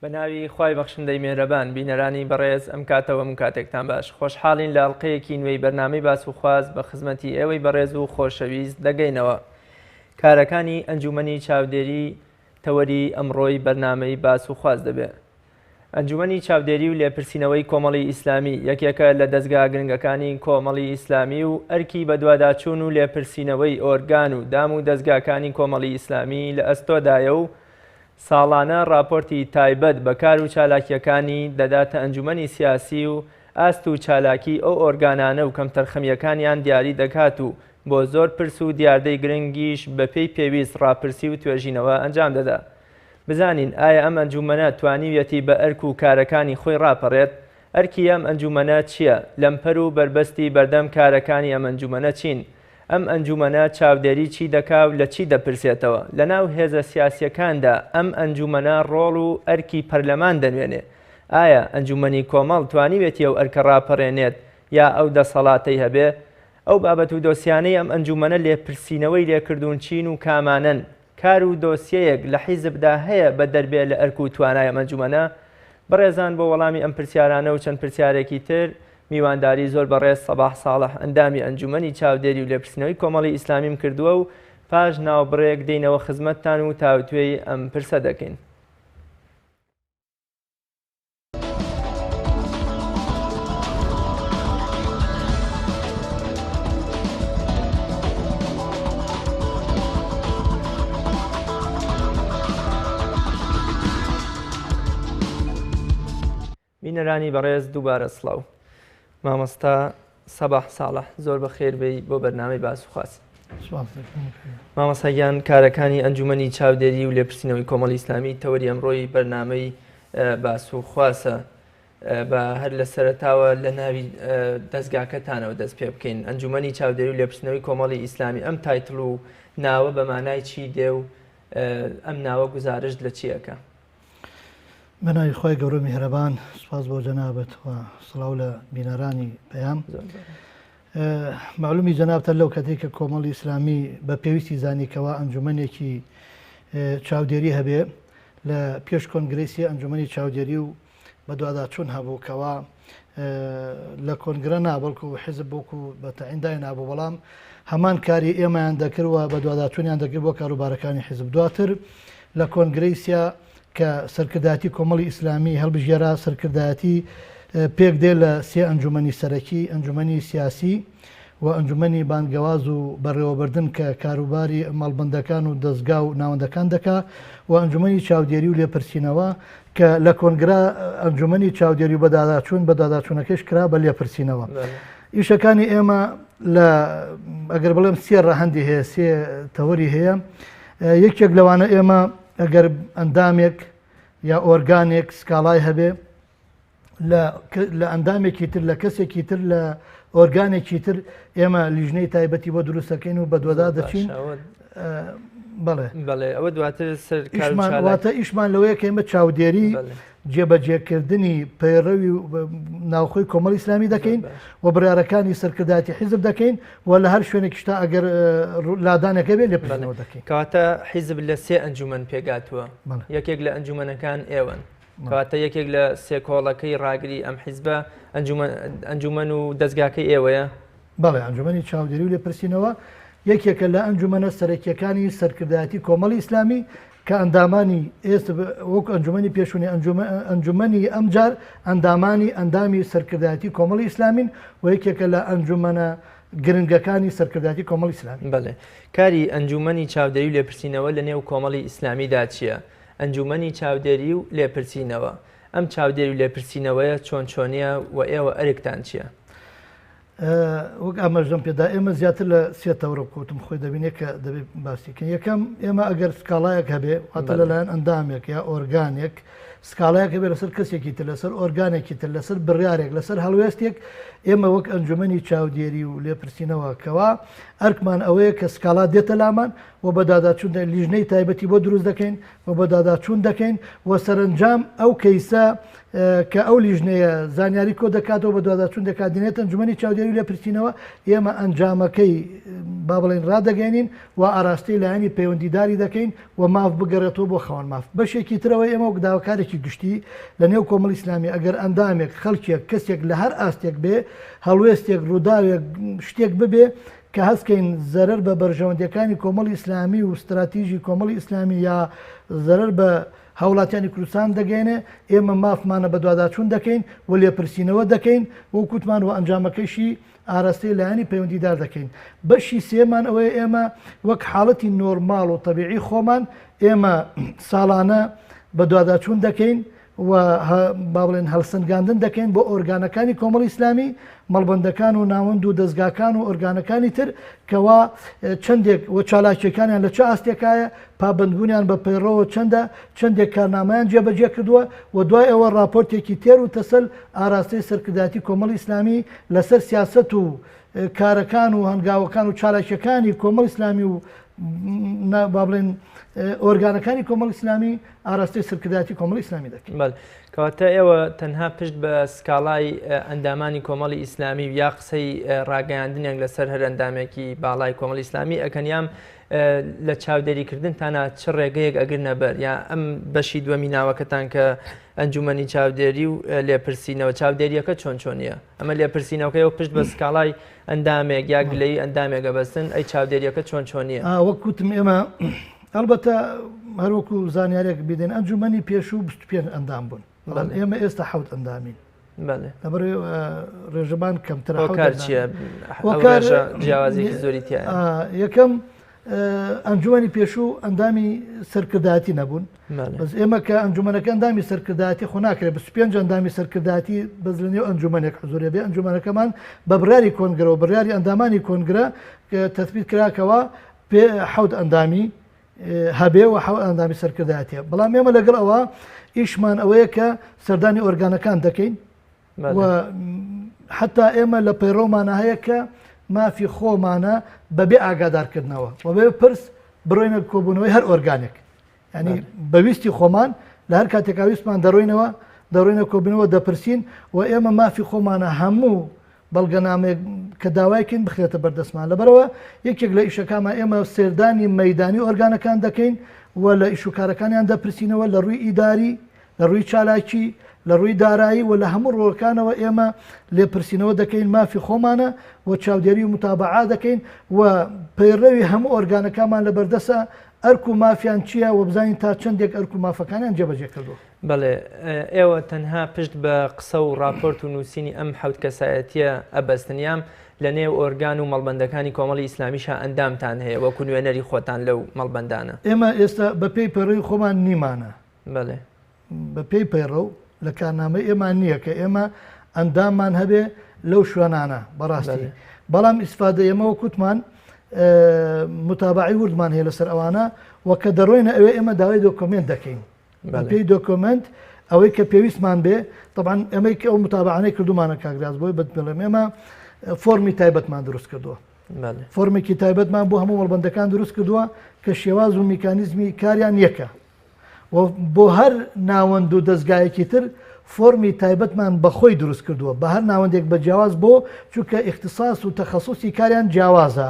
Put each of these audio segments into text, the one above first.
بە ناوی خوای بەخشندەی مێرەبان بینەرانی بەڕێز ئەم کاتەوە هەموو کاتێکتان باش خۆشحاڵین لە ئەڵلقەیەکی نوێی بەرنامەی باس و خواز بە خزمەتی ئێوەی بەڕێز و خۆشەویست دەگەینەوە کارەکانی ئەنجومەنی چاودێری تەوەری ئەمڕۆی بەرنامەی باس و خواز دەبێ. ئەنجومەنی چاودێری و لێپرسینەوەی کۆمەڵی ئیسلامی یەکێکە لە دەزگا گرنگەکانی کۆمەڵی ئیسلامی و ئەرکی بەدواداچوون و لێپرسینەوەی ئۆرگان و دام و دەزگاکانی کۆمەڵی ئیسلامی لە ئەستۆدایە و ساڵانە ڕاپۆرتی تایبەت بە کار و چالاکییەکانی دەداتە ئەنجومەنی سیاسی و ئاست و چالاکی ئەو ئۆرگانانە و کەمتەرخەمییەکانیان دیاری دەکات و بۆ زۆر پرس و دیاردەی گرنگیش بەپێی پێویست ڕاپرسی و توێژینەوە ئەنجام دەدا. بزانین ئایا ئەم ئەنجوومەنە توانیویەتی بە ئەرک و کارەکانی خۆی ڕاپەڕێت؟ ئەرکی ئەم ئەنجوومەنە چییە؟ لەمپەر و بەربەستی بەردەم کارەکانی ئەم ئەنجوومەنە چین؟ ئەم ئەنجوومەنە چاودێری چی دەکا و لە چی دەپرسێتەوە؟ لەناو هێزە سیاسییەکاندا ئەم ئەنجوومەنە ڕۆڵ و ئەرکی پەرلەمان دەنوێنێ. ئایا ئەنجوومەنی کۆمەڵ توانیوێتی ئەو ئەرکە ڕاپەڕێنێت یا ئەو دەسەڵاتەی هەبێ؟ ئەو بابەت و دۆسیانەی ئەم ئەنجوومەنە لێپرسینەوەی لێکردوون چین و کامانەن؟ کار و دۆسیەیەک لە حیزبدا هەیە بەدەر بێ لە ئەرک و توانای ئەم ئەنجومەنە؟ بەڕێزان بۆ وەڵامی ئەم پرسیارانە و چەند پرسیارێکی تر میوانداری زۆر بەڕێز سەباح ساڵح ئەندامی ئەنجومەنی چاودێری و لێپرسینەوەی کۆمەڵی ئیسلامیم کردووە و پاش ناوبڕێک دێینەوە خزمەتتان و تاوتوێی ئەم پرسە دەکەین. بینەرانی بەڕێز دووبارە سڵاو مامۆستا سەباح ساڵح زۆر بەخێر بێی بۆ بەرنامەی باس و خواست. مامۆستا گیان کارەکانی ئەنجومەنی چاودێری و لێپرسینەوەی کۆمەڵی ئیسلامی تەوەری ئەمڕۆی بەرنامەی باس و خواسە بە هەر لە سەرەتاوە لە ناوی دەستگاکەتانەوە دەست پێ بکەین ئەنجومەنی چاودێری و لێپرسینەوەی کۆمەڵی ئیسلامی ئەم title و ناوە بە مانای چی دێ و ئەم ناوە گوزارشت لە چیەکە؟ بە ناوی خوای گەورە میهرەبان سوپاس بۆ جەنابت و سڵاو لە بینەرانی پەیام معلومی جەنابتە لەو کەتەی کە کۆمەڵی ئیسلامی بە پێویستی زانی کەوا ئەنجومەنێکی چاودێری هەبێ لە پێش کۆنگرەی ئەنجومەنی چاودێری و بەدواداچوون هەبوو کەوا لە کۆنگرە نا بەڵکو حیزب بۆکو بە تەعین داینابوو بەڵام هەمان کاری ئێمەیان دەکرد و بەدواداچوونیان دەکرد بۆ کاروبارەکانی حیزب دواتر لە کۆنگرەی سیا کە سەرکردایەتی کۆمەڵی ئیسلامی هەڵبژێرا سەرکردایەتی پێک دێ لە سێ ئەنجومەنی سەرەکی ئەنجومەنی سیاسی و ئەنجومەنی بانگەواز و بەڕێوەبردن کە کاروباری مەڵبەندەکان و دەزگا و ناوەندەکان دەکا و ئەنجومەنی چاودێری و لێپرسینەوە کە لە کۆنگرە ئەنجومەنی چاودێری و بەداداچوون بەداداچوونەکەش کرا بە لێپرسینەوە. ئیشەکانی ئێمە لە ئەگەر بڵێم سێ ڕەهەندی هەیە سێ تەوەری هەیە یەکێک لەوانە ئێمە ئەگەر ئەندامێک یا ئۆرگانێک سکاڵای هەبێ لە ئەندامێکی تر لە کەسێکی تر لە ئۆرگانێکی تر ئێمە لیژنەی تایبەتی بۆ دروستەکەین و بەدوەدا دەچین بەڵێ بەڵێ ئەوە دواتر سەرواتە ئیشمان لەوەیە کە ئێمە چاودێری جێبەجێکردنی پەیڕەوی ناوخۆی کۆمەڵی ئیسلامی دەکەین و بڕیارەکانی سەرکردایەتی حیزب دەکەین و لە هەر شوێنێکیشتا ئەگەر لادانێک هەبێت لێپرسینەوە دەکەین. کەواتە حیزب لە سێ ئەنجومەن پێکهاتووە، یەکێک لە ئەنجومەنەکان ئێوەن. کەواتە یەکێک لە سێ کۆڵەکەی ڕاگری ئەم حیزبە ئەنجومەن و دەزگاکەی ئێوەیە؟ بەڵێ، ئەنجومەنی چاودێری و لێپرسینەوە یەکێکە لە ئەنجومەنە سەرەکییەکانی سەرکردایەتی کۆمەڵی ئیسلامی کە ئەندامانی ئێست وەکو ئەنجومەنی پێشوونی ئەنجومەنی ئەمجار ئەندامانی ئەندامی سەرکردایەتی کۆمەڵی ئیسلامین و یەکێکە لە ئەنجومەنە گرنگەکانی سەرکردایەتی کۆمەڵی ئیسلامی. بەڵێ. کاری ئەنجومەنی چاودێری و لێپرسینەوە لە نێو کۆمەڵی ئیسلامیدا چییە؟ ئەنجومەنی چاودێری و لێپرسینەوە. ئەم چاودێری و لێپرسینەوەیە چۆن چۆنییە و ئێوە ئەرکتان چییە؟ وەک ئاماژەم پێدا ئێمە زیاتر لە سێ تەوەرە کۆتم خۆی دەبینێت کە دەبێت باسی کەین یەکەم ئێمە ئەگەر سکاڵایەک هەبێ واتە لەلایەن ئەندامێک یا ئۆرگانێک سکاڵایەک هەبێ لەسەر کەسێکی تر لەسەر ئۆرگانێکی تر لەسەر بڕیارێک لەسەر هەڵوێستێک ئێمە وەک ئەنجومەنی چاودێری و لێپرسینەوە کەوا ئەرکمان ئەوەیە کە سکاڵا دێتە لامان و بەداداچوون لیژنەی تایبەتی بۆ دروست دەکەین و بەداداچوون دەکەین و سەرەنجام ئەو کەیسە کە ئەو لیژنەیە زانیاری کۆ دەکاتەوە بەدواداچوون دەکات دێنێتە ئەنجومەنی چاودێری و لێپرسینەوە، ئێمە ئەنجامەکەی با بڵێین ڕادەگەیەنین و ئاراستەی لایەنی پەیوەندیداری دەکەین و ماف بگەڕێتەوە بۆ خاوەن ماف. بەشێکی ترەوە ئێمە وەک داواکارێکی. ئەنجومەنێکی گشتی لە نێو کۆمەڵی ئیسلامی ئەگەر ئەندامێک، خەڵکێک، کەسێک لە هەر ئاستێک بێ، هەڵوێستێک، ڕووداوێک، شتێک ببێ کە هەست کەین زەرەر بە بەرژەوەندیەکانی کۆمەڵی ئیسلامی و ستراتیژی کۆمەڵی ئیسلامی یا زەرەر بە هاوڵاتیانی کوردستان دەگەیەنێ، ئێمە مافمانە بەدواداچوون دەکەین و لێپرسینەوە دەکەین وەک وتمان و ئەنجامەکەیشی ئاراستەی لایەنی پەیوەندیدار دەکەین. بەشی سێیەمان ئەوەیە ئێمە وەک حاڵەتی نۆرماڵ و تەبیعی خۆمان ئێمە ساڵانە بەدواداچوون دەکەین و با بڵێن هەڵسەنگاندن دەکەین بۆ ئۆرگانەکانی کۆمەڵی ئیسلامی، مەڵبەندەکان و ناوەند و دەزگاکان و ئۆرگانەکانی تر کەوا چەندێک و چالاکیەکانیان لە چ ئاستێکایە، پابەندبوونیان بە پەیڕەوە چەندە، چەندێک کارنامەیان جێبەجێ کردووە و دوای ئەوە ڕاپۆرتێکی تێر و تەسەل ئاراستەی سەرکردایەتی کۆمەڵی ئیسلامی لەسەر سیاسەت و کارەکان و هەنگاوەکان و چالاکیەکانی کۆمەڵی ئیسلامی و با بڵێن ئۆرگانەکانی کۆمەڵی ئیسلامی ئاراستەی سەرکردایەتی کۆمەڵی ئیسلامی دەکەین. بەڵێ کەواتە ئێوە تەنها پشت بە سکاڵای ئەندامانی کۆمەڵی ئیسلامی و یا قسەی ڕاگەیاندنێک لەسەر هەر ئەندامێکی باڵای کۆمەڵی ئیسلامی ئەکەن یام لە چاودێریکردنتانا چ ڕێگەیەک ئەگرنە بەر یا ئەم بەشی دووەمی ناوەکەتان کە ئەنجومەنی چاودێری و لێپرسینەوە چاودێریەکە چۆن چۆنیە ئەمە لێپرسینەوەکەی و پشت بە سکاڵای ئەندامێک یا گلەیی ئەندامێک ئەبەستن ئەی چاودێریەکە چۆن چۆنیە؟ وەک وتم ئێمە ئەڵبەتە هەروەکو زانیارێک بدەین ئەنجومەنی پێشوو 25 ئەندام بوون بەڵام ئێمە ئێستا حەوت ئەندامین لەبەر ڕێژەمان کەمترە. هۆکار چییە؟ هۆکار جیاوازێکی زۆری تیایە. یەکەم ئەنجومەنی پێشوو ئەندامی سەرکردایەتی نەبوون. بەس ئێمە کە ئەنجومەنەکە ئەندامی سەرکردایەتی خۆ ناکرێت 25 ئەندامی سەرکردایەتی بەس لە نێو ئەنجومەنێک حزوورێ بێ ئەنجومەنەکەمان بە بڕیاری کۆنگرە و بڕیاری ئەندامانی کۆنگرە تەثبیت کراکەوە پێ حەوت ئەندامی هەبێ و حەوت ئەندامی سەرکردایەتیە بەڵام ئێمە لەگەڵ ئەوە ئیشمان ئەوەیە کە سەردانی ئۆرگانەکان دەکەین و حتا ئێمە لە پەیڕەومانە هەیە کە مافی خۆمانە بەبێ ئاگادارکردنەوە و بێ پرس بڕۆینە کۆبوونەوەی هەر ئۆرگانێک ینی بەویستی خۆمان لە هەر کاتێکا ویستمان دەڕۆینەوە دەڕۆینە کۆبوونەوە دەپرسین و ئێمە مافی خۆمانە هەموو بەڵگەنامەیەک کە داوای کەین بخرێتە بەردەستمان لەبەرئەوە یەکێک لە ئیشەکانمان ئێمە سەردانی مەیدانی ئۆرگانەکان دەکەین و لە ئیش و کارەکانیان دەپرسینەوە لە ڕووی ئیداری لە ڕووی چالاکی لە ڕووی دارایی و لە هەموو ڕووەکانەوە ئێمە لێپرسینەوە دەکەین مافی خۆمانە و چاودێری و متابەعە دەکەین و پەیڕەوی هەموو ئۆرگانەکانمان لە بەردەسە ئەرک و مافیان چییە و بزانین تا چەندێک ئەرک و مافەکانیان جێبەجێ کردووە. بەڵێ، ئێوە تەنها پشت بە قسە و ڕاپۆرت و نووسینی ئەم حەوت کەسایەتییە ئەبەستن یان لە نێو ئۆرگان و مەڵبەندەکانی کۆمەڵی ئیسلامیشا ئەندامتان هەیە وەکو نوێنەری خۆتان لەو مەڵبەندانە؟ ئێمە ئێستا بە پێی پەیڕەوی خۆمان نیمانە. بەڵێ. بە پێی پەیڕەو لە کارنامەی ئێمە نییە کە ئێمە ئەنداممان هەبێ لەو شوێنانە بەڕاستی. بەڵام ئیسفادە ئێمە وەک وتمان متابەعەی وردمان هەیە لەسەر ئەوانە و کە دەڕۆینە ئەوێ ئێمە داوای دۆکۆمێنت دەکەین. بەپێی دۆکۆمێنت ئەوەی کە پێویستمان بێ طبعا ئەمەی کە ئەو متابعانەی کردومانە کاک ریاز بۆی بت بڵێم ئێمە فۆرمی تایبەتمان دروست کردووە فۆرمێکی تایبەتمان بۆ هەموو مەڵبەندەکان دروست کردووە کە شێواز و میکانیزمی کاریان یەکە و بۆ هەر ناوەند و دەستگایەکی تر فۆرمی تایبەتمان بەخۆی دروست کردووە بە هەر ناوەندێک بە جیاواز بۆ چونکە ئیختیساس و تەخەسوسی کاریان جیاوازە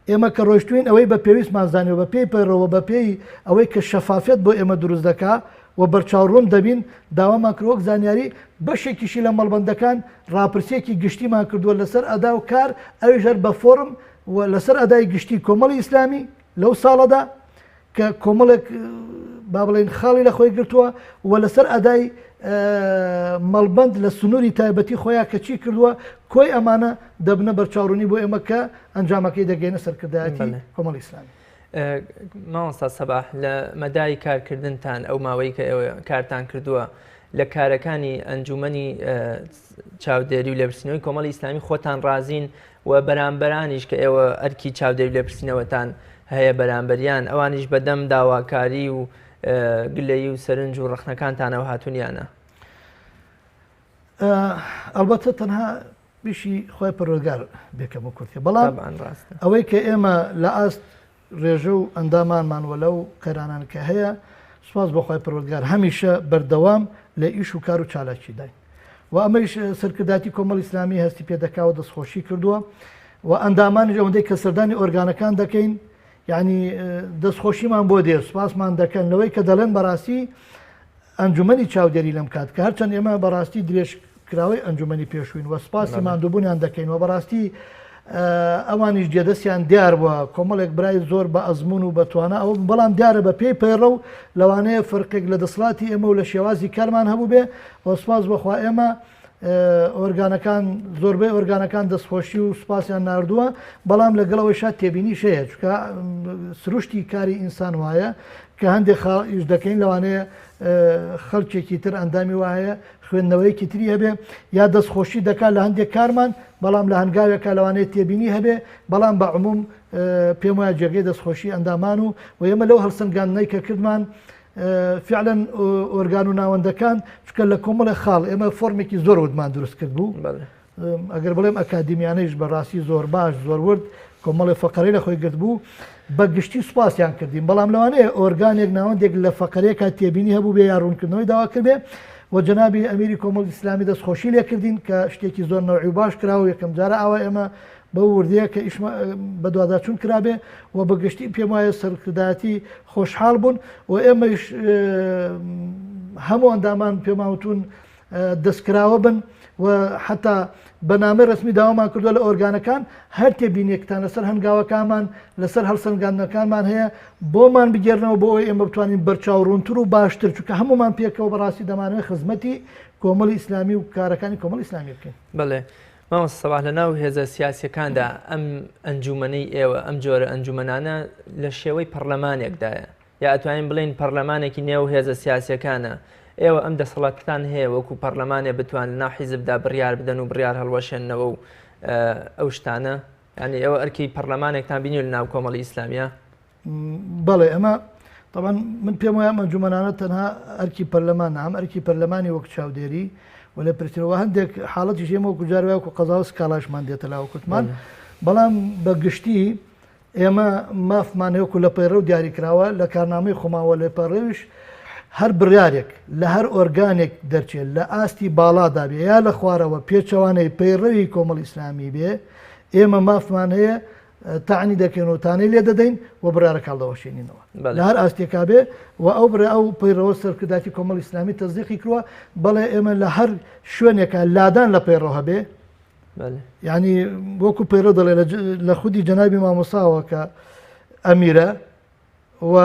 ئێمە کە ڕۆیشتووین ئەوەی بە پێویستمان زانیوە بە پێی پەیڕەو و بە پێی ئەوەی کە شەفافیەت بۆ ئێمە دروست دەکا و بەرچاوڕوون دەبین داوامان کرد وەک زانیاری بەشێکیشی لە مەڵبەندەکان ڕاپرسیەکی گشتیمان کردووە لەسەر ئەدا و کار ئەویش هەر بە فۆرم و لەسەر ئەدای گشتی کۆمەڵی ئیسلامی لەو ساڵەدا کە کۆمەڵێک با بڵێین خاڵی لە خۆی گرتووە و لەسەر ئەدای مەڵبەند لە سنووری تایبەتی خۆیان کە چی کردووە کۆی ئەمانە دەبنە بەرچاوڕوونی بۆ ئێمە کە ئەنجامەکەی دەگەینە سەرکردایەتی کۆمەڵی ئیسلامی. مامۆستا سەباح لە مەدای کارکردنتان ئەو ماوەی کە ئێوە کارتان کردووە لە کارەکانی ئەنجومەنی چاودێری و لێپرسینەوەی کۆمەڵی ئیسلامی خۆتان ڕازین و بەرامبەرانیش کە ئێوە ئەرکی چاودێری و لێپرسینەوەتان هەیە بەرامبەریان ئەوانیش بەدەم داواکاری و گلەیی و سەرنج و ڕەخنەکانتانەوە هاتوون یان نا؟ ئەڵبەتە تەنها بیشی خۆی پەروەردگار بێکەم و کورتێ بەڵام ئەوەی کە ئێمە لە ئاست ڕێژە و ئەندامانمان و لەو قەیرانان کە هەیە سوپاس بۆ خوای پەروەردگار هەمیشە بەردەوام لە ئیش و کار و چالاکیداین و ئەمەیش سەرکردایەتی کۆمەڵی ئیسلامی هەستی پێ دەکا و دەستخۆشی کردووە و ئەندامانیش ئەوەندەی کە سەردانی ئۆرگانەکان دەکەین یعنی دەستخۆشیمان بۆ دێ سوپاسمان دەکەن لەوەی کە دەڵێن بەڕاستی ئەنجومەنی چاودێری لەم کات کە هەرچەند ئێمە بەڕاستی درێژکراوەی ئەنجومەنی پێشووین و سپاسی ماندووبوونیان دەکەین و بەڕاستی ئەوانیش جێدەستیان دیار بووە کۆمەڵێک برای زۆر بە ئەزمون و بەتوانە ئەو بەڵام دیارە بە پێی پەیڕە و لەوانەیە فرقێک لە دەسڵاتی ئێمە و لە شێوازی کارمان هەبوو بێ و سپاس بەخوا ئێمە ئۆرگانەکان زۆربەی ئۆرگانەکان دەستخۆشی و سوپاسیان ناردووە بەڵام لەگەڵ ئەوەیشا تێبینیش هەیە چونکە سروشتی کاری ئینسان وایە کە هەندێک خاڵ ئیش دەکەین لەوانەیە خەڵکێکی تر ئەندامی وایە خوێندنەوەیەکی تری هەبێ یا دەستخۆشی دەکات لە هەندێک کارمان بەڵام لە هەنگاوێکا لەوانەیە تێبینی هەبێ بەڵام بە عموم پێم وایە جێگەی دەستخۆشی ئەندامان و و ئێمە لەو هەڵسەنگاندنەی کە کردمان فعلا ئۆرگان و ناوەندەکان چونکە لە کۆمەڵێ خاڵ ئێمە فۆرمێکی زۆر وردمان دروست کرد بوو ئەگەر بڵێم ئەکادیمیانەیش بەڕاستی زۆر باش زۆر ورد کۆمەڵی فەقەرەی لە خۆی گرت بوو بە گشتی سوپاسیان کردین بەڵام لەوانەیە ئۆرگانێک ناوەندێک لە فەقەرەیەکا تێبینی هەبوو بێ یا ڕوونکردنەوەی داوا کردبێ و جەنابی ئەمیری کۆمەڵی ئیسلامی دەست خۆشی لێ کردین کە شتێکی زۆر نەوعی و باش کراوە یەکەم جارە ئاوا ئێمە بەو وردەیە کە ئیشمە بەدواداچوون کرابێ و بە گشتی پێم وایە سەرکردایەتی خۆشحاڵ بوون و ئێمەش هەموو ئەندامان پێمان وتون دەستکراوە بن و حتا بە نامەی ڕسمی داوامان کردووە لە ئۆرگانەکان هەر تێبینێکتان لەسەر هەنگاوەکانمان لەسەر هەڵسەنگاندنەکانمان هەیە بۆمان بگێرنەوە بۆ ئەوەی ئێمە بتوانین بەرچاو ڕوونتر و باشتر چونکە هەمومان پێکەوە بەڕاستی دەمانەوێت خزمەتی کۆمەڵی ئیسلامی و کارەکانی کۆمەڵی ئیسلامی بکەین. بەڵێ مامۆستا سەباح لەناو هێزە سیاسیەکاندا ئەم ئەنجومەنەی ئێوە ئەم جۆرە ئەنجومەنانە لە شێوەی پەرلەمانێکدایە یا ئەتوانین بڵێین پەرلەمانێکی نێو هێزە سیاسیەکانە ئێوە ئەم دەسەڵاتتان هەیە وەکو پەرلەمانێ بتوان لەناو حیزبدا بڕیار بدەن و بڕیار هەڵوەشێننەوە و ئەو شتانە یعنی ئێوە ئەرکی پەرلەمانێکتان بینی لە ناو کۆمەڵی ئیسلامیە؟ بەڵێ ئەمە طبعا من پێم وایە ئەم ئەنجومەنانە تەنها ئەرکی پەرلەمان هەم ئەرکی پەرلەمانی وەک چاودێری و لێپرسینەوە هەندێک حاڵەتیش ئێمە وەکو جار وایە وەکو قەزا و سکاڵاشمان دێتە لاوە کوتمان بەڵام بە گشتی ئێمە مافمان هەیە وەکو لە پەیڕەو دیاری کراوە لە کارنامەی خۆمانوە لە پەیڕەویش هەر بڕیارێک لە هەر ئۆرگانێک دەرچێت لە ئاستی باڵادا بێ یا لە خوارەوە پێچەوانەی پەیڕەوی کۆمەڵی ئیسلامی بێ ئێمە مافمان هەیە تەعنی دەکەین و تانەی لێ دەدەین و بڕیارەکە هەڵدەوەشێنینەوە لە هەر ئاستێکا بێ و ئەو بڕێ ئەو پەیڕەوە سەرکردایەتی کۆمەڵی ئیسلامی تەزدیقی کردووە بەڵێ ئێمە لە هەر شوێنێکە لادان لە پەیڕەو هەبێ یعنی وەکو پەیڕە دەڵێ لە خودی جەنابی مامۆساوە کە ئەمیرە و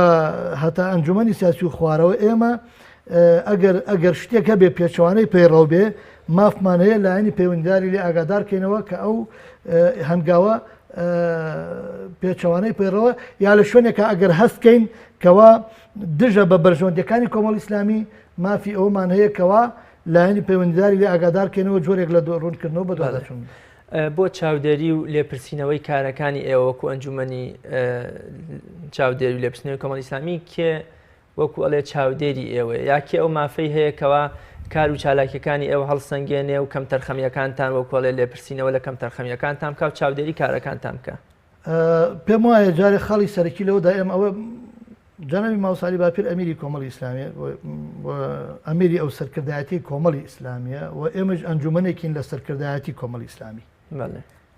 هەتا ئەنجومەنی سیاسی و خوارەوە ئێمە ئەگەر ئەگەر شتێک هەبێ پێچەوانەی پەیڕەو بێ مافمان هەیە لایەنی پەیوەندیداری لێ ئاگادار کەینەوە کە ئەو هەنگاوە پێچەوانەی پەیڕەوە یا لە شوێنێکە ئەگەر هەست کەین کەوا دژە بە بەرژەوەندیەکانی کۆمەڵ ئیسلامی مافی ئەومان هەیە کەوا لایەنی پەیوەندیداری لێ ئاگادار کەینەوە جۆرێک لە ڕوونکردنەوە بەدواداچوون. بۆ چاودێری و لێپرسینەوەی کارەکانی ئێوە وەکو ئەنجومەنی چاودێری و لێپرسینەوەی کۆمەڵی ئیسلامی کێ وەکو ئەڵێ چاودێری ئێوەیە یا کێ ئەو مافەی هەیە کەوا کار و چالاکیەکانی ئێوە هەڵسەنگێنێ و کەمتەرخەمیەکانتان وەکو ئەڵێ لێپرسینەوە لە کەمتەرخەمیەکانتان بکا و چاودێری کارەکانتان بکا؟ پێم وایە جارێ خاڵی سەرەکی لەوەدا ئێمە ئەوە جەنابی مامۆستا عەلی باپیر ئەمیری کۆمەڵی ئیسلامیە و ئەمیری ئەو سەرکردایەتی کۆمەڵی ئیسلامیە و ئێمەش ئەنجومەنێکین لە سەرکردایەتی کۆمەڵی ئیسلامی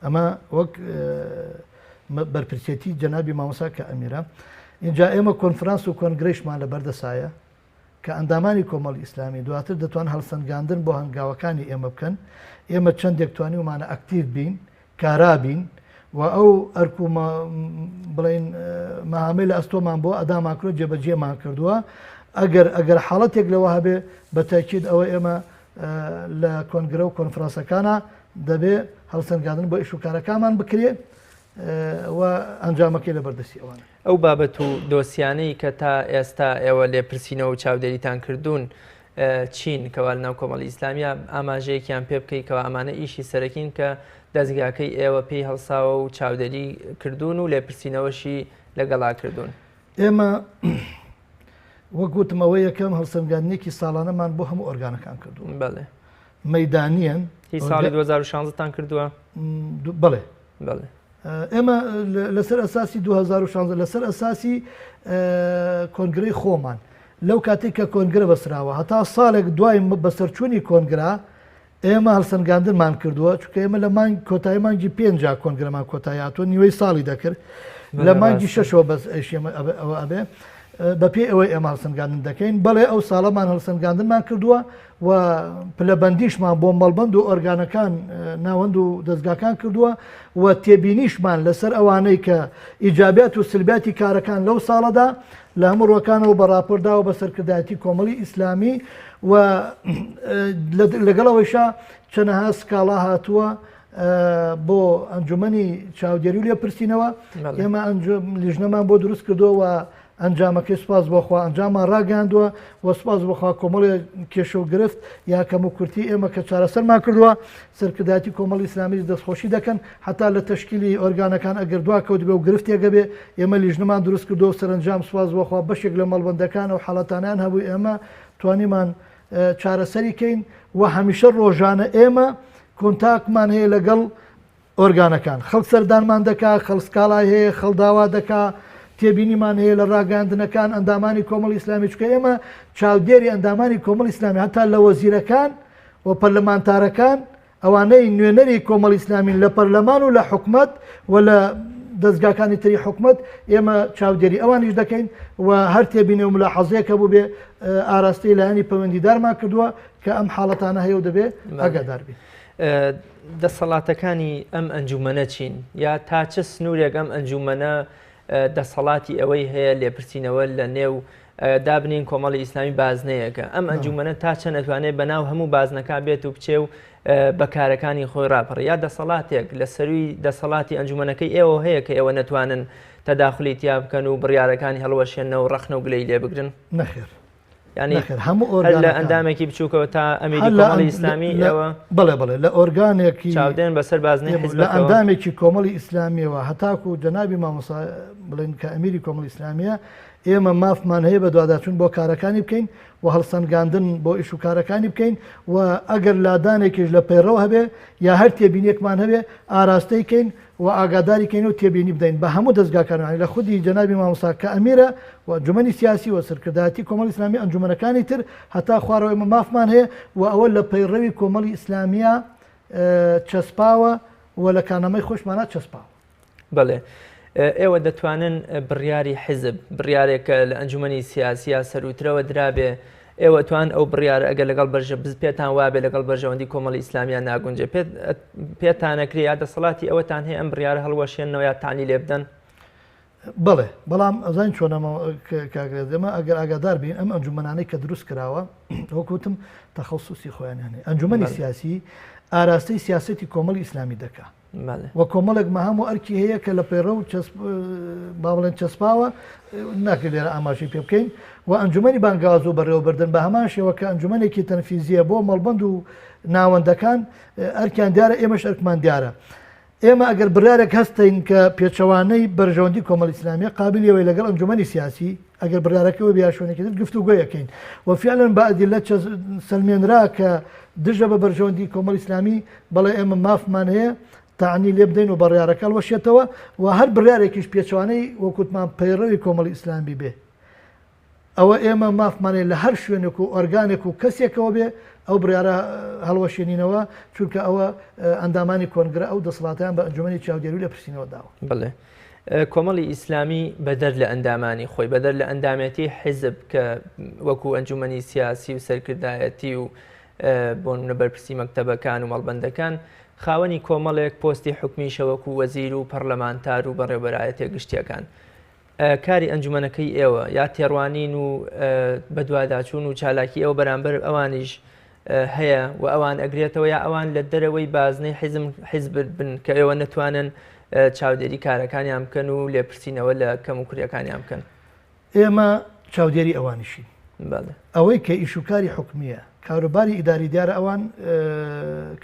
ئەمە وەک بەرپرسێتی جەنابی مامۆستا کە ئەمیرە اینجا ئێمە کۆنفرانس و کۆنگرەیشمان لە بەردەسایە کە ئەندامانی کۆمەڵی ئیسلامی دواتر دەتوان هەڵسەنگاندن بۆ هەنگاوەکانی ئێمە بکەن، ئێمە چەندێک توانیومانە ئەکتیڤ بین، کارا بین و ئەو ئەرک و بڵێین مەهامەی لە ئەستۆمان بووە ئەدامان کردووە، جێبەجێمان کردووە. ئەگەر ئەگەر حاڵەتێک لەوە هەبێ بە تەئکید ئەوە ئێمە لە کۆنگرە و کۆنفرانسەکانا دەبێ هەڵسەنگاندن بۆ ئیش و کارەکانمان بکرێ و ئەنجامەکەی لە بەردەستی ئەوانە. ئەو بابەت و دۆسیانەی کە تا ئێستا ئێوە لێپرسینەوە و چاودێریتان کردوون چین کەوا لەناو کۆمەڵی ئیسلامیە ئاماژەیەکیان پێ بکەی کەوا ئەمانە ئیشی سەرەکین کە دەزگاکەی ئێوە پێی هەڵساوە و چاودێری کردوون و لێپرسینەوەشی لەگەڵا کردوون؟ ئێمە وەک وتم ئەوە یەکەم هەڵسەنگاندنێکی ساڵانەمان بۆ هەموو ئۆرگانەکان کردووە. بەڵێ. مەیدانییەن. هی ساڵی 2016 تان کردووە؟ بەڵێ. بەڵێ. ئێمە لەسەر ئەساسی 2016 لەسەر ئەساسی کۆنگرەی خۆمان لەو کاتێک کە کۆنگرە بەسراوە هەتا ساڵێک دوای بەسەرچوونی کۆنگرا ئێمە هەڵسەنگاندنمان کردووە چونکە ئێمە لە مانگ کۆتایی مانگی پێنجا کۆنگرەمان کۆتایی هاتووە نیوەی ساڵی دەکرد لە مانگی شەشەوە بەس ئەوە ئەبێ. بەپێی ئەوەی ئێمە هەڵسەنگاندن دەکەین، بەڵێ ئەو ساڵەمان هەڵسەنگاندنمان کردووە و پلەبەندیشمان بۆ مەڵبەند و ئۆرگانەکان ناوەند و دەزگاکان کردووە و تێبینیشمان لەسەر ئەوانەی کە ئیجابیات و سلبیاتی کارەکان لەو ساڵەدا لە هەموو ڕووەکانەوە بە ڕاپۆرت داوە بە سەرکردایەتی کۆمەڵی ئیسلامی و لەگەڵ ئەوەیشا چەنەها سکاڵا هاتووە بۆ ئەنجومەنی چاودێری و لێپرسینەوە ئێمە لیژنەمان بۆ دروست کردووە و ئەنجامەکەی سوپاس بۆ خوا ئەنجامان ڕاگەیاندووە و سوپاس بۆ خوا کۆمەڵێ کێشە و گرفت یا کەموکورتی ئێمە کە چارەسەرمان کردووە سەرکردایەتی کۆمەڵی ئیسلامیش دەستخۆشی دەکەن حتا لە تەشکیلی ئۆرگانەکان ئەگەر دوا کەوتبێ و گرفتێک هەبێ ئێمە لیژنەمان دروست کردووە و سەرەنجام سوپاس بۆ خوا بەشێک لە مەڵبەندەکان ئەو حاڵەتانەیان هەبوو ئێمە توانیمان چارەسەری کەین و هەمیشە ڕۆژانە ئێمە کۆنتاکمان هەیە لەگەڵ ئۆرگانەکان، خەڵک سەردانمان دەکا، خەڵک سکاڵای هەیە، خەڵک داوا دەکا، تێبینیمان هەیە لە ڕاگەیاندنەکان، ئەندامانی کۆمەڵی ئیسلامی، چونکە ئێمە چاودێری ئەندامانی کۆمەڵی ئیسلامی هەتا لە وەزیرەکان و پەرلەمانتارەکان، ئەوانەی نوێنەری کۆمەڵی ئیسلامین لە پەرلەمان و لە حکومەت و لە دەزگاکانی تری حکومەت، ئێمە چاودێری ئەوانیش دەکەین و هەر تێبینی و ملاحەزەیەک هەبووبێ ئاراستەی لایەنی پەیوەندیدارمان کردووە کە ئەم حاڵەتانە هەیە و دەبێ ئاگادار بین. دەسەڵاتەکانی ئەم ئەنجومەنە چین؟ یا تا چ سنوورێک ئەم ئەنجومەنە دەسەڵاتی ئەوەی هەیە لێپرسینەوە لە نێو دابنین کۆمەڵی ئیسلامی بازنەیەکە ئەم ئەنجومەنە تا چەند ئەتوانێت بەناو هەموو بازنەکە بێت و بچێ و بەکارەکانی خۆی ڕاپەڕ یا دەسەڵاتێک لە سەروی دەسەڵاتی ئەنجومەنەکەی ئێوە هەیە کە ئێوە نەتوانن تەداخلی تیا بکەن و بڕیارەکانی هەڵوەشێنەوە ڕەخنە و گلەی لێ بگرن؟ نەخێر ینی هەموو هەر لە ئەندامێکی بچووکەوە تا ئەمیری کۆمەڵی ئیسلامی ئێوە بڵێ بڵێ لە ئۆرگانێکی چاودێن بەسەر بازنەی لە ئەندامێکی کۆمەڵی ئیسلامیەوە هەتاکو جەنابی مامۆستا بڵێن کە ئەمیری کۆمەڵی ئیسلامیە ئێمە مافمان هەیە بە دواداچوون بۆ کارەکانی بکەین و هەڵسەنگاندن بۆ ئیش و کارەکانی بکەین و ئەگەر لادانێکیش لە پەیڕەو هەبێ یا هەر تێبینیەکمان هەبێ ئاراستەی کەین و ئاگاداری کەین و تێبینی بدەین بە هەموو دەزگاکان یانی لە خودی جەنابی مامۆستا کە ئەمیرە و ئەنجومەنی سیاسی و سەرکردایەتی کۆمەڵی ئیسلامی ئەنجومەنەکانی تر هەتا خوارەوە ئێمە مافمان هەیە و ئەوە لە پەیڕەوی کۆمەڵی ئیسلامیە چەسپاوە و لە کارنامەی خۆشمانە چەسپاوە. بەڵێ ئێوە دەتوانن بڕیاری حیزب بڕیارێک کە لە ئەنجومەنی سیاسیە سەروترەوە درابێ ئێوە توان ئەو بڕیارە ئەگەر لەگەڵ بەرژە بز پێتان وابێ لەگەڵ بەرژەوەندی کۆمەڵی ئیسلامیان ناگونجێ پێت پێتانەکرێ یا دەسەڵاتی ئەوەتان هەیە ئەم بڕیارە هەڵوەشێنەوە یا تانی لێ بدەن؟ بەڵێ بەڵام ئەزانین چۆنە کاک ڕێز ئێمە ئەگەر ئاگادار بین ئەم ئەنجومەنانەی کە دروست کراوە وەک وتم تەخەسوسی خۆیانیان هەیە ئەنجومەنی سیاسی ئاراستەی سیاسەتی کۆمەڵی ئیسلامی دەکا و کۆمەڵێک مەهام و ئەرکی هەیە کە لە پەیڕەو با بڵێن چەسپاوە ناکرێت لێرە ئاماژەی پێ بکەین و ئەنجومەنی بانگەواز و بەڕێوەبردن بە هەمان شێوە کە ئەنجومەنێکی تەنفیزیە بۆ مەڵبەند و ناوەندەکان ئەرکیان دیارە ئێمەش ئەرکمان دیارە ئێمە ئەگەر بڕیارێک هەستین کە پێچەوانەی بەرژەوەندی کۆمەڵی ئیسلامیە قابلی ئەوەی لەگەڵ ئەنجومەنی سیاسی ئەگەر بڕیارەکە وەبی یا شوێنێکی تر گفتوگۆی ئەکەین و فعلا بە ئەدیلە سەلمێنرا کە دژە بە بەرژەوەندی کۆمەڵی ئیسلامی بەڵێ ئێمە مافمان هەیە تەعنی لێ بدەین و بڕیارەکە هەڵوەشێتەوە و هەر بڕیارێکیش پێچەوانەی وەکوتمان پەیڕەوی کۆمەڵی ئیسلامی بێ ئەوە ئێمە مافمان هەیە لە هەر شوێنێک و ئۆرگانێک و کەسێکەوە بێ ئەو بڕیارە هەڵوەشێنینەوە، چونکە ئەوە ئەندامانی کۆنگرە ئەو دەسەڵاتەیان بە ئەنجومەنی چاودێری و لێپرسینەوە داوە. بەڵێ. کۆمەڵی ئیسلامی بەدەر لە ئەندامانی خۆی، بەدەر لە ئەندامێتی حیزب کە وەکو ئەنجومەنی سیاسی و سەرکردایەتی و بۆ نمونە بەرپرسی مەکتەبەکان و مەڵبەندەکان، خاوەنی کۆمەڵێک پۆستی حکومیشە وەکو وەزیر و پەڕلەمانتار و بەڕێوەبەرایەتیە گشتیەکان. کاری ئەنجومەنەکەی ئێوە یا تێڕوانین و بەدواداچوون و چالاکی ئێوە بەرامبەر ئەوانیش هەیە و ئەوان ئەگرێتەوە یا ئەوان لە دەرەوەی بازنەی حیزم حیزب بن کە ئێوە نەتوانن چاودێری کارەکانیان بکەن و لێپرسینەوە لە کەم و کوریەکانیان بکەن؟ ئێمە چاودێری ئەوانیشین. ئەوەی کە ئیش و کاری حکومییە، کاروباری ئیداری دیارە ئەوان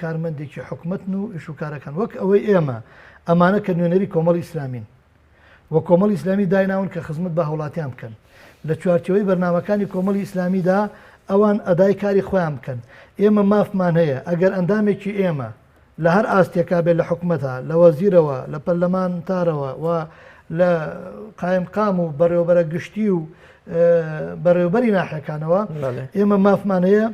کارمەندێکی حکومەتن و ئیش و کارەکان وەک ئەوەی ئێمە ئەمانە کە نوێنەری کۆمەڵی ئیسلامین، و کۆمەڵی ئیسلامی دایناون کە خزمەت بە هاوڵاتیان بکەن لە چوارچێوەی بەرنامەکانی کۆمەڵی ئیسلامیدا ئەوان ئەدای کاری خۆیان بکەن ئێمە مافمان هەیە ئەگەر ئەندامێکی ئێمە لە هەر ئاستێکا بێت لە حکومەتا لە وەزیرەوە لە پەرلەمانتارەوە و لە قایمقام و بەڕێوەبەرە گشتی و بەڕێوەبەری ناحیەکانەوە ئێمە مافمان هەیە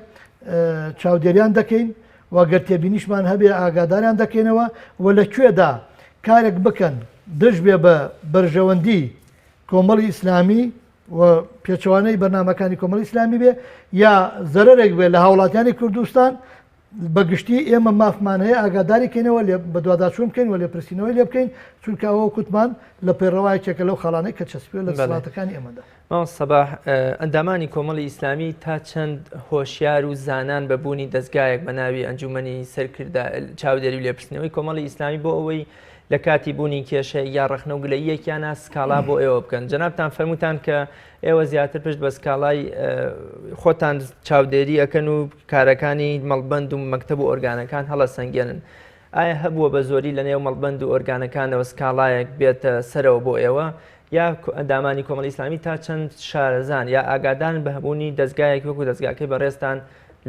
چاودێریان دەکەین و گەر تێبینیشمان هەبێ ئاگاداریان دەکەینەوە و لە کوێدا کارێک بکەن دژ بێ بە بەرژەوەندی کۆمەڵی ئیسلامی. و پێچەوانەی بەرنامەکانی کۆمەڵی ئیسلامی بێ یا زەرەرێک بێ لە هاوڵاتیانی کوردستان بە گشتی ئێمە مافمان هەیە ئاگاداری کەینەوە لێ بەدواداچوون بکەین و لێپرسینەوەی لێ بکەین چونکە ئەوە کوتمان لە پەیڕەوا یەکێکە لەو خاڵانەی کە چەسپیوە لە دەسەڵاتەکانی ئێمەدا. مامۆستا سەباح، ئەندامانی کۆمەڵی ئیسلامی تا چەند هۆشیار و زانان بە بوونی دەزگایەک بە ناوی ئەنجوومەنی سەرکردە چاودێری و لێپرسینەوەی کۆمەڵی ئیسلامی بۆ ئەوەی لە کاتی بوونی کێشەیەک یا ڕەخنە و گلەییەکیانە سکاڵا بۆ ئێوە بکەن جەنابتان فەرمووتان کە ئێوە زیاتر پشت بە سکاڵای خۆتان چاودێری ئەکەن و کارەکانی مەڵبەند و مەکتەب و ئۆرگانەکان هەڵەسەنگێنن ئایا هەبووە بە زۆری لە نێو مەڵبەند و ئۆرگانەکانەوە سکاڵایەک بێتە سەرەوە بۆ ئێوە یا ئەندامانی کۆمەڵی ئیسلامی تا چەند شارەزان یا ئاگادارن بە هەبوونی دەزگایەک وەکو دەزگاکەی بەڕێزتان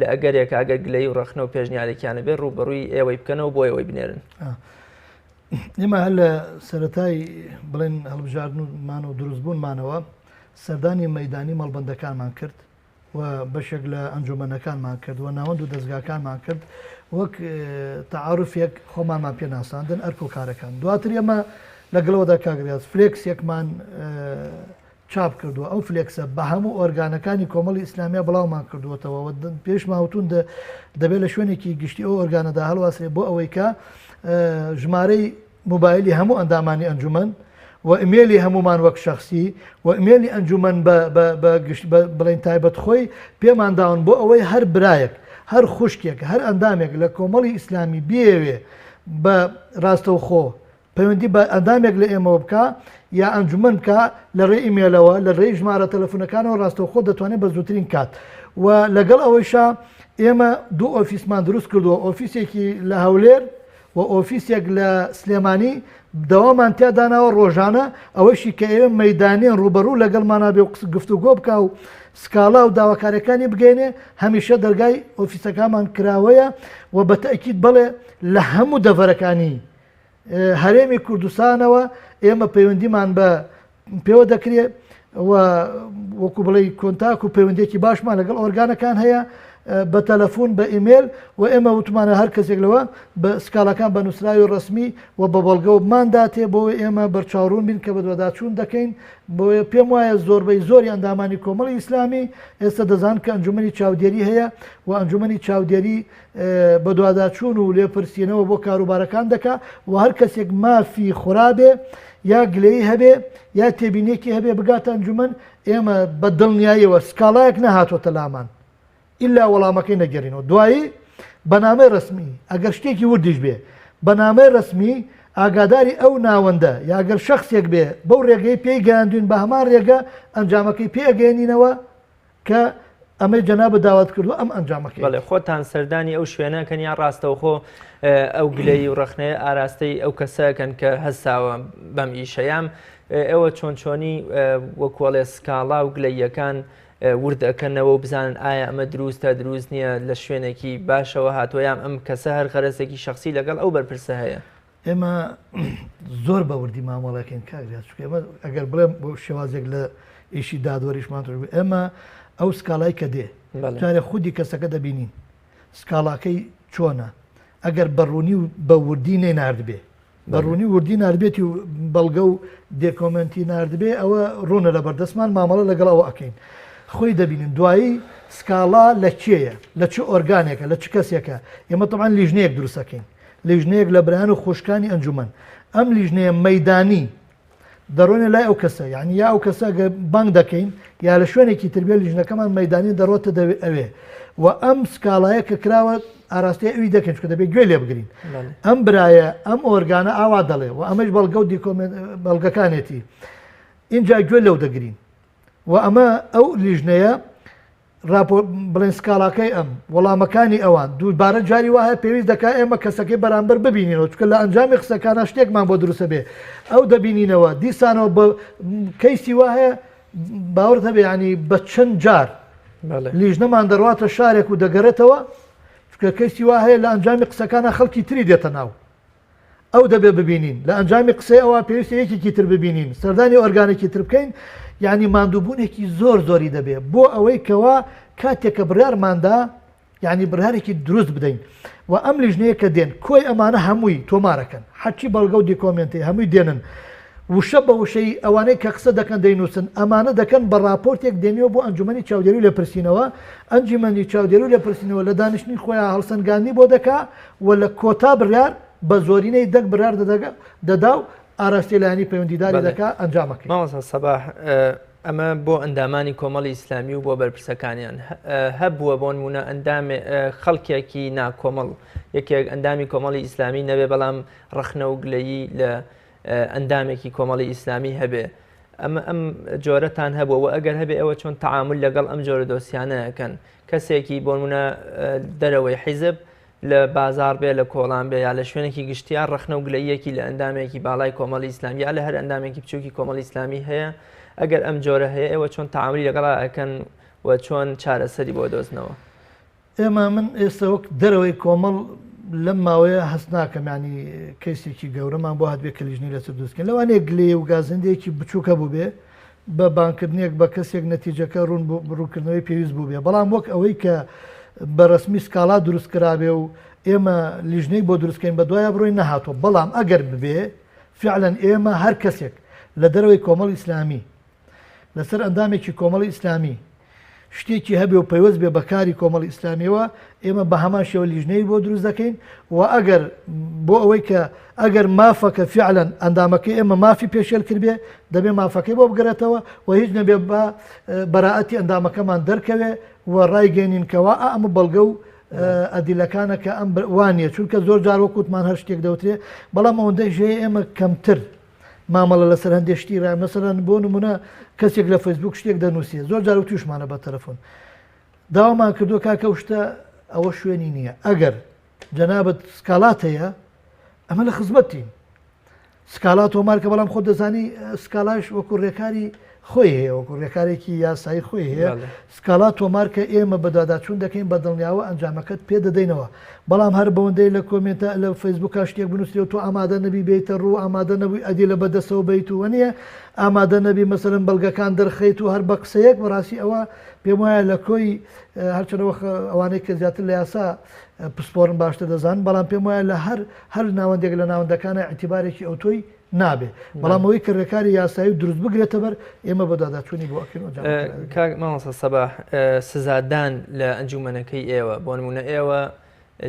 لە ئەگەرێکا ئەگەر گلەیی و ڕەخنە و پێشنیارێکیان هەبێت ڕووبەڕووی ئێوەی بکەنەوە بۆ ئێوەی بنێرن؟ ئێمە هەر لە سەرەتای بڵێن هەڵبژاردنمان و دروستبوونمانەوە سەردانی مەیدانی مەڵبەندەکانمان کرد و بەشێک لە ئەنجومەنەکانمان کرد و ناوەند و دەزگاکانمان کرد وەک تەعاروفێک خۆمانمان پێ ناساندن ئەرک و کارەکان. دواتر ئێمە لەگەڵەوەدا کاک ریاز فلێکسێکمان چاپ کردووە، ئەو فلێکسە بە هەموو ئۆرگانەکانی کۆمەڵی ئیسلامییا بڵاومان کردووەتەوە و پێشمان وتوون دەبێت لە شوێنێکی گشتی ئەو ئۆرگانەدا هەڵواسرێت بۆ ئەوەی کە ژمارەی مۆبایلی هەموو ئەندامانی ئەنجومەن و ئیمێلی هەموومان وەک شەخسی و ئیمێلی ئەنجومەن بە بە بە گشت بە بڵێین تایبەت خۆی پێمان داون بۆ ئەوەی هەر برایەک هەر خوشکێک هەر ئەندامێک لە کۆمەڵی ئیسلامی بیەوێ بە ڕاستەوخۆ پەیوەندی بە ئەندامێک لە ئێمەوە بکا یا ئەنجومەن بکا لە ڕێی ئیمێلەوە لە ڕێی ژمارە تەلەفونەکانەوە ڕاستەوخۆ دەتوانێت بە زووترین کات و لەگەڵ ئەوەیشا ئێمە دوو ئۆفیسمان دروست کردووە ئۆفیسێکی لە هەولێر و ئۆفیسێک لە سلێمانی دەوامان تیا داناوە ڕۆژانە ئەوەشی کە ئێوە مەیدانیان ڕووبەڕوو لەگەڵمانا بێ و گفتوگۆ بکا و سکاڵا و داواکاریەکانی بگەینێ هەمیشە دەرگای ئۆفیسەکانمان کراوەیە و بە تەئکید بەڵێ لە هەموو دەڤەرەکانی هەرێمی کوردستانەوە ئێمە پەیوەندیمان بە پێوە دەکرێت و وەکو بڵێ کۆنتاک و پەیوەندێکی باشمان لەگەڵ ئۆرگانەکان هەیە بە تەلەفۆن بە ئیمێل و ئێمە وتمانە هەر کەسێک لەوە بە سکاڵاکان بە نووسراوی ڕسمی و بە بەڵگەوە بمانداتێ بۆ ئێمە بەرچاوڕوون بین کە بەدواداچوون دەکەین بۆیە پێم وایە زۆربەی زۆری ئەندامانی کۆمەڵی ئیسلامی ئێستا دەزان کە ئەنجومەنی چاودێری هەیە و ئەنجومەنی چاودێری بەدواداچوون و لێپرسینەوە بۆ کاروبارەکان دەکا و هەر کەسێک مافی خورابێ یا گلەیی هەبێ یا تێبینیەکی هەبێ بگاتە ئەنجومەن، ئێمە بە دڵنیاییەوە سکاڵایەک نەهاتۆتە لامان ئیلا وەڵامەکەی نەگێرینەوە. دوایی بە نامەی رەسمی ئەگەر شتێکی وردیش بێ بە نامەی رەسمی ئاگاداری ئەو ناوەندە یا گەر شەخسێک بێ بەو رێگەی پێی گەیاندوین بە هەمان رێگە ئەنجامەکەی پێ ئەگەیەنینەوە کە ئەمەی جەنابت داوات کردووە ئەم ئەنجامەکەی. بەڵێ خۆتان سەردانی ئەو شوێنە کەن یان ڕاستەوخۆ ئەو گلەیی و ڕەخنەیە ئاراستەی ئەو کەسە کەن کە هەستاوە بەم ئیشە یان ئێوە چۆن چۆنی وەکوەڵێ سکاڵا و گلەییەکان ورد ئەکەنەوە و بزانن ئایا ئەمە دروستە دروست نییە لە شوێنێکی باشەوە هاتووە یان ئەم کەسە هەر غەرەزێکی شەخسی لەگەڵ ئەو بەرپرسە هەیە؟ ئێمە زۆر بە وردی مامەڵەکەین کاک ریاز چونکە ئێمە ئەگەر بڵێم بۆ شێوازێک لە ئیشی دادوەریشمان توش بوو ئێمە ئەو سکاڵای کە دێ جارێ خودی کەسەکە دەبینین سکاڵاکەی چۆنە ئەگەر بەڕوونی و بە وردی نەیناردبێ بە ڕوونی وردی ناردبێتی و بەڵگە و دێکۆمنتی ناردبێ ئەوە ڕوونە لە بەردەستمان مامەڵە لەگەڵ ئەوە ئەکەین خۆی دەبینن دوایی سکاڵا لە کێیە لە چ ئۆرگانێکە لە چ کەسێکە ئێمە تەبعەن لیژنەیەک دروستەکەین لیژنەیەک لە برایان و خوشکانی ئەنجومەن ئەم لیژنەیە مەیدانی دەڕۆنە لای ئەو کەسە یعنی یا ئەو کەسە گە بانگ دەکەین یا لە شوێنێکی تر بێ لیژنەکەمان مەیدانی دەڕۆتە دەوێ ئەوێ و ئەم سکاڵایە کە کراوە ئاراستەی ئەوی دەکەین چونکە دەبێت گوێ لێ بگرین ئەم برایە ئەم ئۆرگانە ئاوا دەڵێ و ئەمەش بەڵگە و دیکۆمێنت بەڵگەکانێتی ئینجا گوێ لەو دەگرین و ئەمە ئەو لیژنەیە راپۆ بڵێن سکاڵاکەی ئەم، وەڵامەکانی ئەوان، دووبارە جاری وا هەیە پێویست دەکا ئێمە کەسەکەی بەرامبەر ببینینەوە، چونکە لە ئەنجامی قسەکانا شتێکمان بۆ دروست ئەبێ، ئەو دەبینینەوە، دیسانەوە بە کەیسی وا هەیە باوەڕت هەبێ یانی بە چەند جار لیژنەمان دەڕواتە شارێک و دەگەرێتەوە، چونکە کەیسی وا هەیە لە ئەنجامی قسەکانا خەڵکی تری دێتە ناو. ئەو دەبێ ببینین، لە ئەنجامی قسەی ئەوە پێویستە یەکێکی تر ببینین، سەردانی ئۆرگانێکی تر بکەین، یانی ماندووبوونێکی زۆر زۆری دەبێ بۆ ئەوەی کەوا کاتێک کە بڕیارمان دا یانی بڕیارێکی دروست بدەین و ئەم لیژنەیە کە دێن کۆی ئەمانە هەمووی تۆمارەکەن هەرچی بەڵگە و دیکۆمێنتی هەمووی دێنن. وشە بە وشەی ئەوانەی کە قسە دەکەن دەینووسن، ئەمانە دەکەن بە ڕاپۆرتێک دێنیەوە بۆ ئەنجومەنی چاودێری و لێپرسینەوە، ئەنجیمەنی چاودێری و لێپرسینەوە لە دانیشتنی خۆیا هەڵسەنگاندنی بۆ دەکا و لە کۆتا بڕیار بە زۆرینەی دەنگ بڕیار دەدا و ئاراستەی لایەنی پەیوەندیداری دەکا ئەنجامەکەی. مامۆستا سەباح ئەمە بۆ ئەندامانی کۆمەڵی ئیسلامی و بۆ بەرپرسەکانیان هەبووە بۆ نمونە ئەندامێ خەڵکێکی ناکۆمەڵ یەکێک ئەندامی کۆمەڵی ئیسلامی نەبێ بەڵام ڕەخنە و گلەیی لە ئەندامێکی کۆمەڵی ئیسلامی هەبێ ئەمە ئەم جۆرەتان هەبووە و ئەگەر هەبێ ئەوە چۆن تەعامول لەگەڵ ئەم جۆرە دۆسیانە ئەکەن کەسێکی بۆ نمونە دەرەوەی حیزب لە بازار بێ لە کۆڵان بێ یا لە شوێنێکی گشتیا ڕەخنە و گلەیەکی لە ئەندامێکی باڵای کۆمەڵی ئیسلامی یا لە هەر ئەندامێکی بچووکی کۆمەڵی ئیسلامی هەیە ئەگەر ئەم جۆرە هەیە ئێوە چۆن تەعامولی لەگەڵا ئەکەن و چۆن چارەسەری بۆ دۆزنەوە؟ ئێمە من ئێستا وەک دەرەوەی کۆمەڵ لەم ماوەیە هەست ناکەم ینی کەیسێکی گەورەمان بۆ هاتبێ کە لیژنەی لەسەر دروستکەین لەوانەیە گلەیە و گازندەیەکی بچووک هەبووبێ بە بانگکردنێک بە کەسێک نەتیجەکە ڕوون ڕوونکردنەوەی پێویست بووبێ بەڵام وەک ئەوەی کە بە ڕەسمی سکاڵا دروست کرابێ و ئێمە لیژنەی بۆ دروستکەین بە دوایە بڕۆین نەهاتووە بەڵام ئەگەر ببێ فعلا ئێمە هەر کەسێک لە دەرەوەی کۆمەڵی ئیسلامی لەسەر ئەندامێکی کۆمەڵی ئیسلامی شتێکی هەبێ و پەیوەست بێ بە کاری کۆمەڵی ئیسلامیەوە ئێمە بە هەمان شێوە لیژنەی بۆ دروست دەکەین و ئەگەر بۆ ئەوەی کە ئەگەر مافەکە فعلەن ئەندامەکەی ئێمە مافی پێشێل کردبێ دەبێ مافەکەی بۆ بگەرێتەوە و هیچ نەبێ بە بەرائەتی ئەندامەکەمان دەرکەوێ و ڕایگەێنین کەوا ئەمە بەڵگە و ئەدیلەکانە کە ئەم وانە چونکە زۆر جار وەکوتمان هەر شتێک دەوترێ بەڵام ئەوەندەی ژەیە ئێمە کەمتر مامەڵە لەسەر هەندێک شتی ڕای مەسەلەن بۆ نمونە کەسێک لە فەیسبوک شتێک دەنووسێ زۆر جار وتوشمانە بە تەلەفۆن داوامان کردو کاکە ئەو شتە ئەوە شوێنی نییە ئەگەر جەنابەت سکاڵات هەیە ئەمە لە خزمەتین سکاڵا تۆمارکە بەڵام خۆ دەزانی سکاڵاش وەکو ڕێکاری خۆی هەیە وەکو ڕێکارێکی یاسایی خۆی هەیە سکاڵا تۆمار کە ئێمە بەدواداچوون دەکەین بە دڵنیاوە ئەنجامەکەت پێ دەدەینەوە بەڵام هەر بەوەندەی لە کۆمێنتە لە فەیسبووکا شتێک بنووسرێ و تۆ ئامادە نەبی بێیتە ڕوو ئامادە نەبووی ئەدیلە بە دەستەوە بەیت و وەنیە ئامادە نەبی مەسەلەن بەڵگەکان دەرخەیت و هەر بە قسەیەک بەڕاستی ئەوە پێم وایە لە کۆی هەرچەنەوە ئەوانەی کە زیاتر لە یاسا پسپۆرن باشتر دەزانن بەڵام پێم وایە لە هەر هەر ناوەندێک لە ناوەندەکانە ئیعتیبارێکی ئەوتۆی نابێ بەڵام ئەوەی کە ڕێکاری یاسایی و دروست بگرێتە بەر ئێمە بەدواداچوونی بۆ ئەکەین و ئەنجام دەدەین. کاک مامۆستا سەباح سزادان لە ئەنجومەنەکەی ئێوە بۆ نمونە ئێوە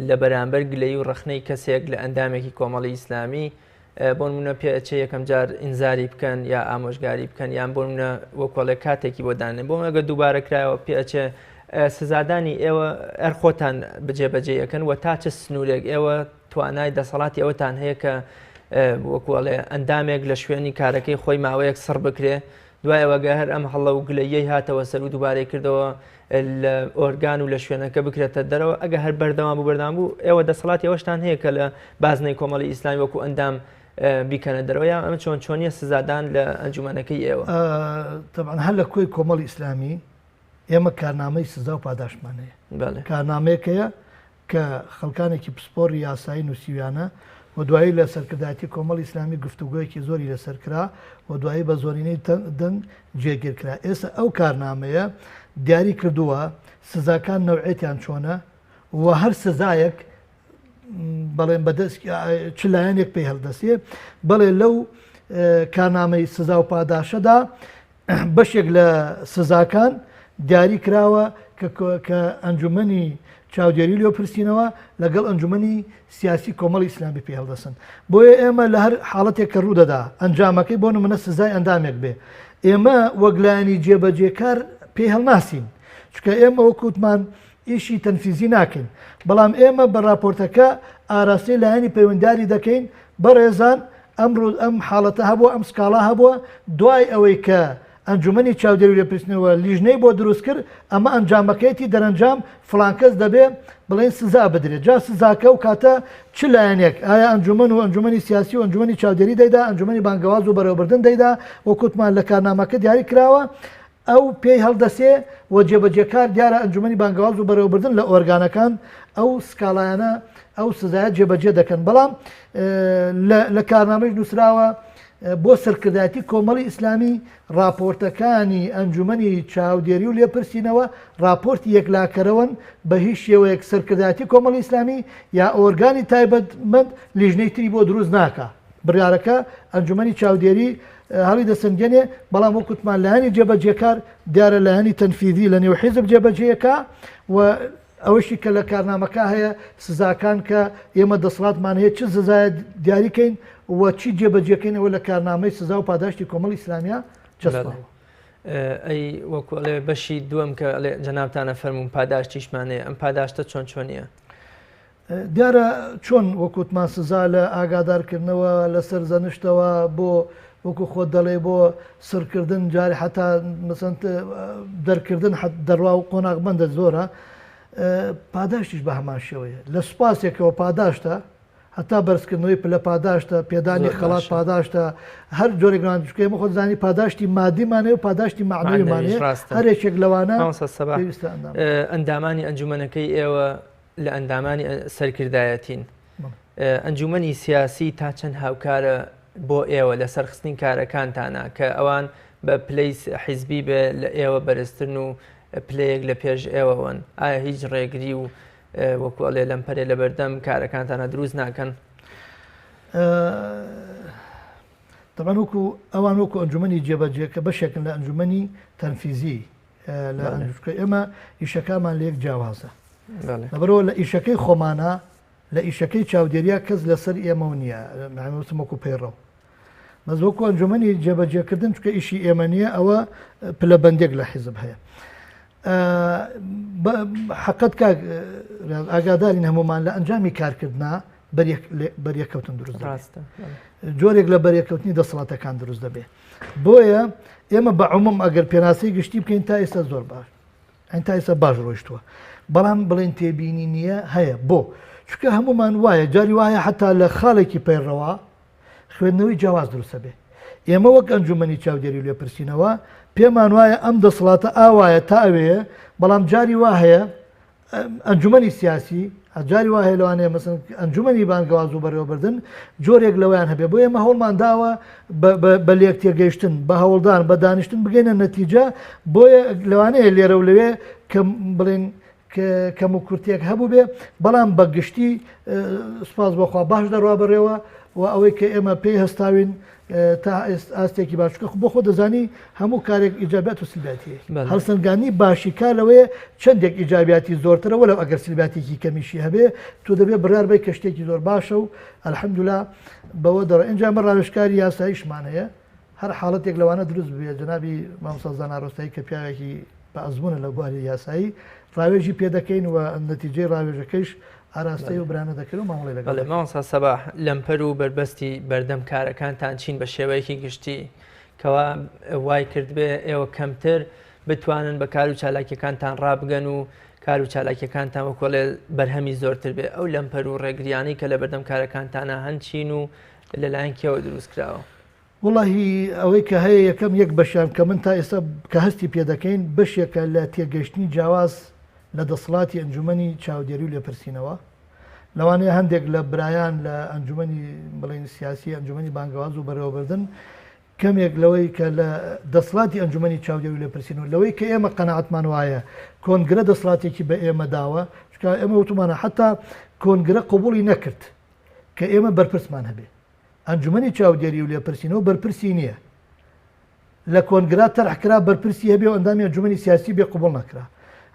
لە بەرامبەر گلەیی و ڕەخنەی کەسێک لە ئەندامێکی کۆمەڵی ئیسلامی بۆ نمونە پێ ئەچێ یەکەم جار ئینزاری بکەن یا ئامۆژگاری بکەن یان بۆ نمونە وەکۆڵێ کاتێکی بۆ دانێن بۆ ئەگە دووبارە کرایەوە پێ ئەچێ سزادانی ئێوە ئەر خۆتان بجێ بەجێ یەکەن و تا چ سنوورێک ئێوە توانای دەسەڵاتی ئەوەتان هەیە کە وەکو ئەڵێ ئەندامێک لە شوێنی کارەکەی خۆی ماوەیەک سڕ بکرێ دوای ئەوە گە هەر ئەم هەڵە و گلەیەی هاتەوە سەر و دووبارەی کردەوە لە ئۆرگان و لە شوێنەکە بکرێتە دەرەوە ئەگە هەر بەردەوام بوو بەردەوام بوو ئێوە دەسەڵاتی ئەوەشتان هەیە کە لە بازنەی کۆمەڵی ئیسلامی وەکو ئەندام بیکەنە دەرەوە یا ئەمە چۆن چۆنیە سزادان لە ئەنجومەنەکەی ئێوە؟ تەبعەن هەر لە کۆی کۆمەڵی ئیسلامی ئێمە کارنامەی سزا و پاداشتمان هەیە کارنامەیەک هەیە کە خەڵکانێکی پسپۆڕی یاسایی نووسیویانە و دوایی لە سەرکردایەتی کۆمەڵی ئیسلامی گفتوگۆیەکی زۆری لەسەر کرا و دوایی بە زۆرینەی دەنگ جێگیر کرا. ئێستا ئەو کارنامەیە دیاری کردووە سزاکان نەوعێتیان چۆنە و هەر سزایەک بەڵێن بەدەست چ لایەنێک پێی هەڵدەسێ بەڵێ لەو کارنامەی سزا و پاداشەدا بەشێک لە سزاکان دیاری کراوە کە ئەنجومەنی چاودێری لێپرسینەوە لەگەڵ ئەنجومەنی سیاسی کۆمەڵی ئیسلامی پێ هەڵدەسن. بۆیە ئێمە لە هەر حاڵەتێک کە ڕوودەدا ئەنجامەکەی بۆ نمونە سزای ئەندامێک بێ ئێمە وەک لایەنی جێبەجێکار پێی هەڵناسین چونکە ئێمە وەک وتمان ئیشی تەنفیزی ناکەین بەڵام ئێمە بە راپۆرتەکە ئاراستەی لایەنی پەیوەنداری دەکەین بەڕێزان ئەم ڕوو ئەم حاڵەتە هەبووە ئەم سکاڵا هەبووە دوای ئەوەی کە ئەنجومەنی چاودێری و لێپرسینەوە لیژنەی بۆ دروست کرد ئەمە ئەنجامەکەیەتی دەرەنجام فڵان کەس دەبێ بڵێن سزا بدرێت جا سزاکە و کاتە چ لایەنێک ئایا ئەنجومەن و ئەنجومەنی سیاسی و ئەنجومەنی چاودێری دەیدا ئەنجومەنی بانگەواز و بەڕێوەبردن دەیدا وەک وتمان لە کارنامەکە دیاری کراوە ئەو پێی هەڵدەسێ و جێبەجێکار دیارە ئەنجومەنی بانگەواز و بەڕێوەبردن لە ئۆرگانەکان ئەو سکاڵایانە ئەو سزایە جێبەجێ دەکەن بەڵام لە کارنامەش نووسراوە بۆ سەرکردایەتی کۆمەڵی ئیسلامی راپۆرتەکانی ئەنجومەنی چاودێری و لێپرسینەوە راپۆرتی یەکلاکەرەوەن بە هیچ شێوەیەک سەرکردایەتی کۆمەڵی ئیسلامی یا ئۆرگانی تایبەتمەند لیژنەی تری بۆ دروست ناکا. بڕیارەکە ئەنجومەنی چاودێری هەڵی دەسەنگێنێ، بەڵام وەک وتمان لایەنی جێبەجێکار دیارە لایەنی تەنفیزی لە نێو حیزب جێبەجێیەکا و ئەوەشی کە لە کارنامەکە هەیە سزاکان کە ئێمە دەسەڵاتمان هەیە چ سزایە دیاری کەین و چی جێبەجێکەین ئەوە لە کارنامەی سزا و پاداشتی کۆمەڵی ئیسلامیا چەسپاوە. ئەی وەکو ئەڵێ بەشی دووەم کە ئەڵێ جەنابتانە فەرموون پاداشتیشمان هەیە ئەم پاداشتە چۆن چۆنیە؟ دیارە چۆن وەک وتمان سزا لە ئاگادارکردنەوە لە سەرزەنشتەوە بۆ وەکو خۆت دەڵێ بۆ سڕکردن جاری حتا مەسەن دەرکردن حت دەڕوا و قۆناغ بەندە زۆرە پاداشتیش بە هەمان شێوەیە لە سوپاسێکەوە پاداشتە هەتا بەرزکردنەوەی پلە پاداشتە پێدانی خەڵات پاداشتە هەر جۆرێک لەوان چونکە ئێمە خۆت زانی پاداشتی مادیمان هەیە و پاداشتی مەعنەویمان هەیە هەر یەکێک لەوانە پێویستە ئەندام ئەندامانی ئەنجومەنەکەی ئێوە لە ئەندامانی سەرکردایەتین. ئەنجومەنی سیاسی تا چەند هاوکارە بۆ ئێوە لە سەرخستنی کارەکانتانە کە ئەوان بە پلەی حیزبی بێ لە ئێوە بەرزترن و پلەیەک لە پێش ئێوەوەن ئایا هیچ ڕێگری و وەکو ئەڵێ لەمپەرێ لە بەردەم کارەکانتانە دروست ناکەن؟ تەبعەن وەکو ئەوان وەکو ئەنجومەنی جێبەجێ کە بەشێکن لە ئەنجومەنی تەنفیزی لە ئەنجوکە ئێمە ئیشەکەمان لە یەک جیاوازە لەبەرەوە لە ئیشەکەی خۆمانە لە ئیشەکەی چاودێریا کەس لەسەر ئێمەوە نییە وتم وەکو پەیڕەو بەس وەکو ئەنجومەنی جێبەجێکردن چکە ئیشی ئێمە نییە ئەوە پلەبندێک لە حیزب هەیە حقت کاک ئاگادارین هەمومان لە ئەنجامی کارکردنا بەریەکەوتن دروست جۆرێک لە بەریەکەوتنی دەسەڵاتەکان دروست دەبێت بۆیە ئێمە بە عموم ئەگەر پێناسەی گشتی بکەین تا ئێستا زۆر باش ئەین تا ئێستا باش ڕۆیشتووە بەڵام بڵێن تێبینی نییە هەیە بۆ چونکە هەمومان وایە جاری وایە حتا لە خاڵێکی پەیڕەوە خوێندنەوەی جیاواز دروستە بێ ئێمە وەک ئەنجومەنی چاودێری لێپرسینەوە پێمان وایە ئەم دەسەڵاتە ئاوایە تا ئەوەیە بەڵام جاری وا هەیە ئەنجومەنی سیاسی جاری وا هەیە لەوانەیە مەسەن ئەنجومەنی بانگەواز و بەڕێوەبردن جۆرێک لەوەیان هەبێ بۆ ئێمە هەوڵمان داوە بە لێک تێگەیشتن بە هەوڵدان بە دانیشتن بگەینە نەتیجە بۆیە لەوانەیە لێرە و لەوێ کە بڵێن کەم و کورتێک هەبوو بێ بەڵام بە گشتی سوپاس بۆخوا باش دەڕوا بەڕێوە و ئەوەی کە ئێمە پێی هەستاوین تا ئاستێکی باش چونکە بۆ خۆ دەزانی هەموو کارێک ئیجابیات و سلبیاتی هەیە هەڵسەنگاندنی باشی کار لەوەیە چەندێک ئیجابیاتی زۆرترە وەلو ئەگەر سلبیاتێکی کەمیشی هەبێ تۆ دەبێ بڕیار بەی کە شتێکی زۆر باشە و الحمدلله بەوە دەڕۆ ئینجا ئەمە ڕاوێژکاری یاساییشمان هەیە هەر حاڵەتێک لەوانە دروست ببێ جەنابی مامۆستا زانا ڕۆستایی کە پیاوێکی بە ئەزموونە لە بواری یاسایی ڕاوێژی پێ دەکەین و نەتیجەی ڕاوێژەکەیش ئاراستەی و برانە دەکرێت و مامەڵەی لەگەڵ بەڵێ دەکرێت. مامۆستا سەباح لەمپەر و بەربەستی بەردەم کارەکانتان چین بە شێوەیەکی گشتی کەوا وای کردبێ ئێوە کەمتر بتوانن بە کار و چالاکیەکانتان ڕابگەن و کار و چالاکیەکانتان وەکۆڵێ بەرهەمی زۆرتر بێ ئەو لەمپەر و ڕێگریانەی کە لە بەردەم کارەکانتانە هەن چین و لەلایەن کێوە دروست کراوە؟ وەڵاهی ئەوەی کە هەیە یەکەم یەک بەشیان کە من تا ئێستا کە هەستی پێ دەکەین بەشێکە لە تێگەیشتنی جیاواز لە دەسەڵاتی ئەنجومەنی چاودێری و لێپرسینەوە لەوانەیە هەندێک لە برایان لە ئەنجومەنی بڵێن سیاسی ئەنجومەنی بانگەواز و بەڕێوەبردن کەمێک لەوەی کە لە دەسەڵاتی ئەنجومەنی چاودێری و لێپرسینەوە لەوەی کە ئێمە قەناعەتمان وایە کۆنگرە دەسەڵاتێکی بە ئێمە داوە چونکە ئێمە وتومانە حتا کۆنگرە قبوڵی نەکرد کە ئێمە بەرپرسمان هەبێ ئەنجومەنی چاودێری و لێپرسینەوە بەرپرسی نییە. لە کۆنگرا تەرح کرا بەرپرسی هەبێ و ئەندامی ئەنجومەنی سیاسی بێ قبوڵ نەکرا.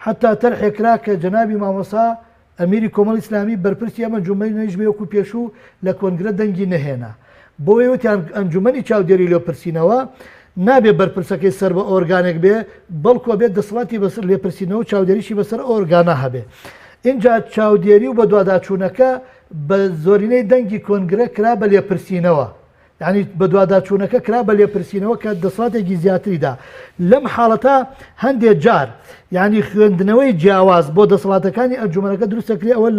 حەتا تەرحێک کرا کە جەنابی مامۆستا ئەمیری کۆمەڵی ئیسلامی بەرپرسی ئەم ئەنجومەنەیش بێ وەکو پێشوو لە کۆنگرە دەنگی نەهێنا. بۆیە وتیان ئەنجومەنی چاودێری و لێپرسینەوە نابێ بەرپرسەکەی سەر بە ئۆرگانێک بێ بەڵکو ئەبێت دەسەڵاتی بەسەر لێپرسینەوە و چاودێریشی بەسەر ئەو ئۆرگانە هەبێ. ئینجا چاودێری و بەدواداچوونەکە بە زۆرینەی دەنگی کۆنگرە کرا بە لێپرسینەوە یانی بەدواداچوونەکە کرا بە لێپرسینەوە کە دەسەڵاتێکی زیاتری دا لەم حاڵەتە هەندێک جار یانی خوێندنەوەی جیاواز بۆ دەسەڵاتەکانی ئەنجومەنەکە دروست دەکرێت ئەوە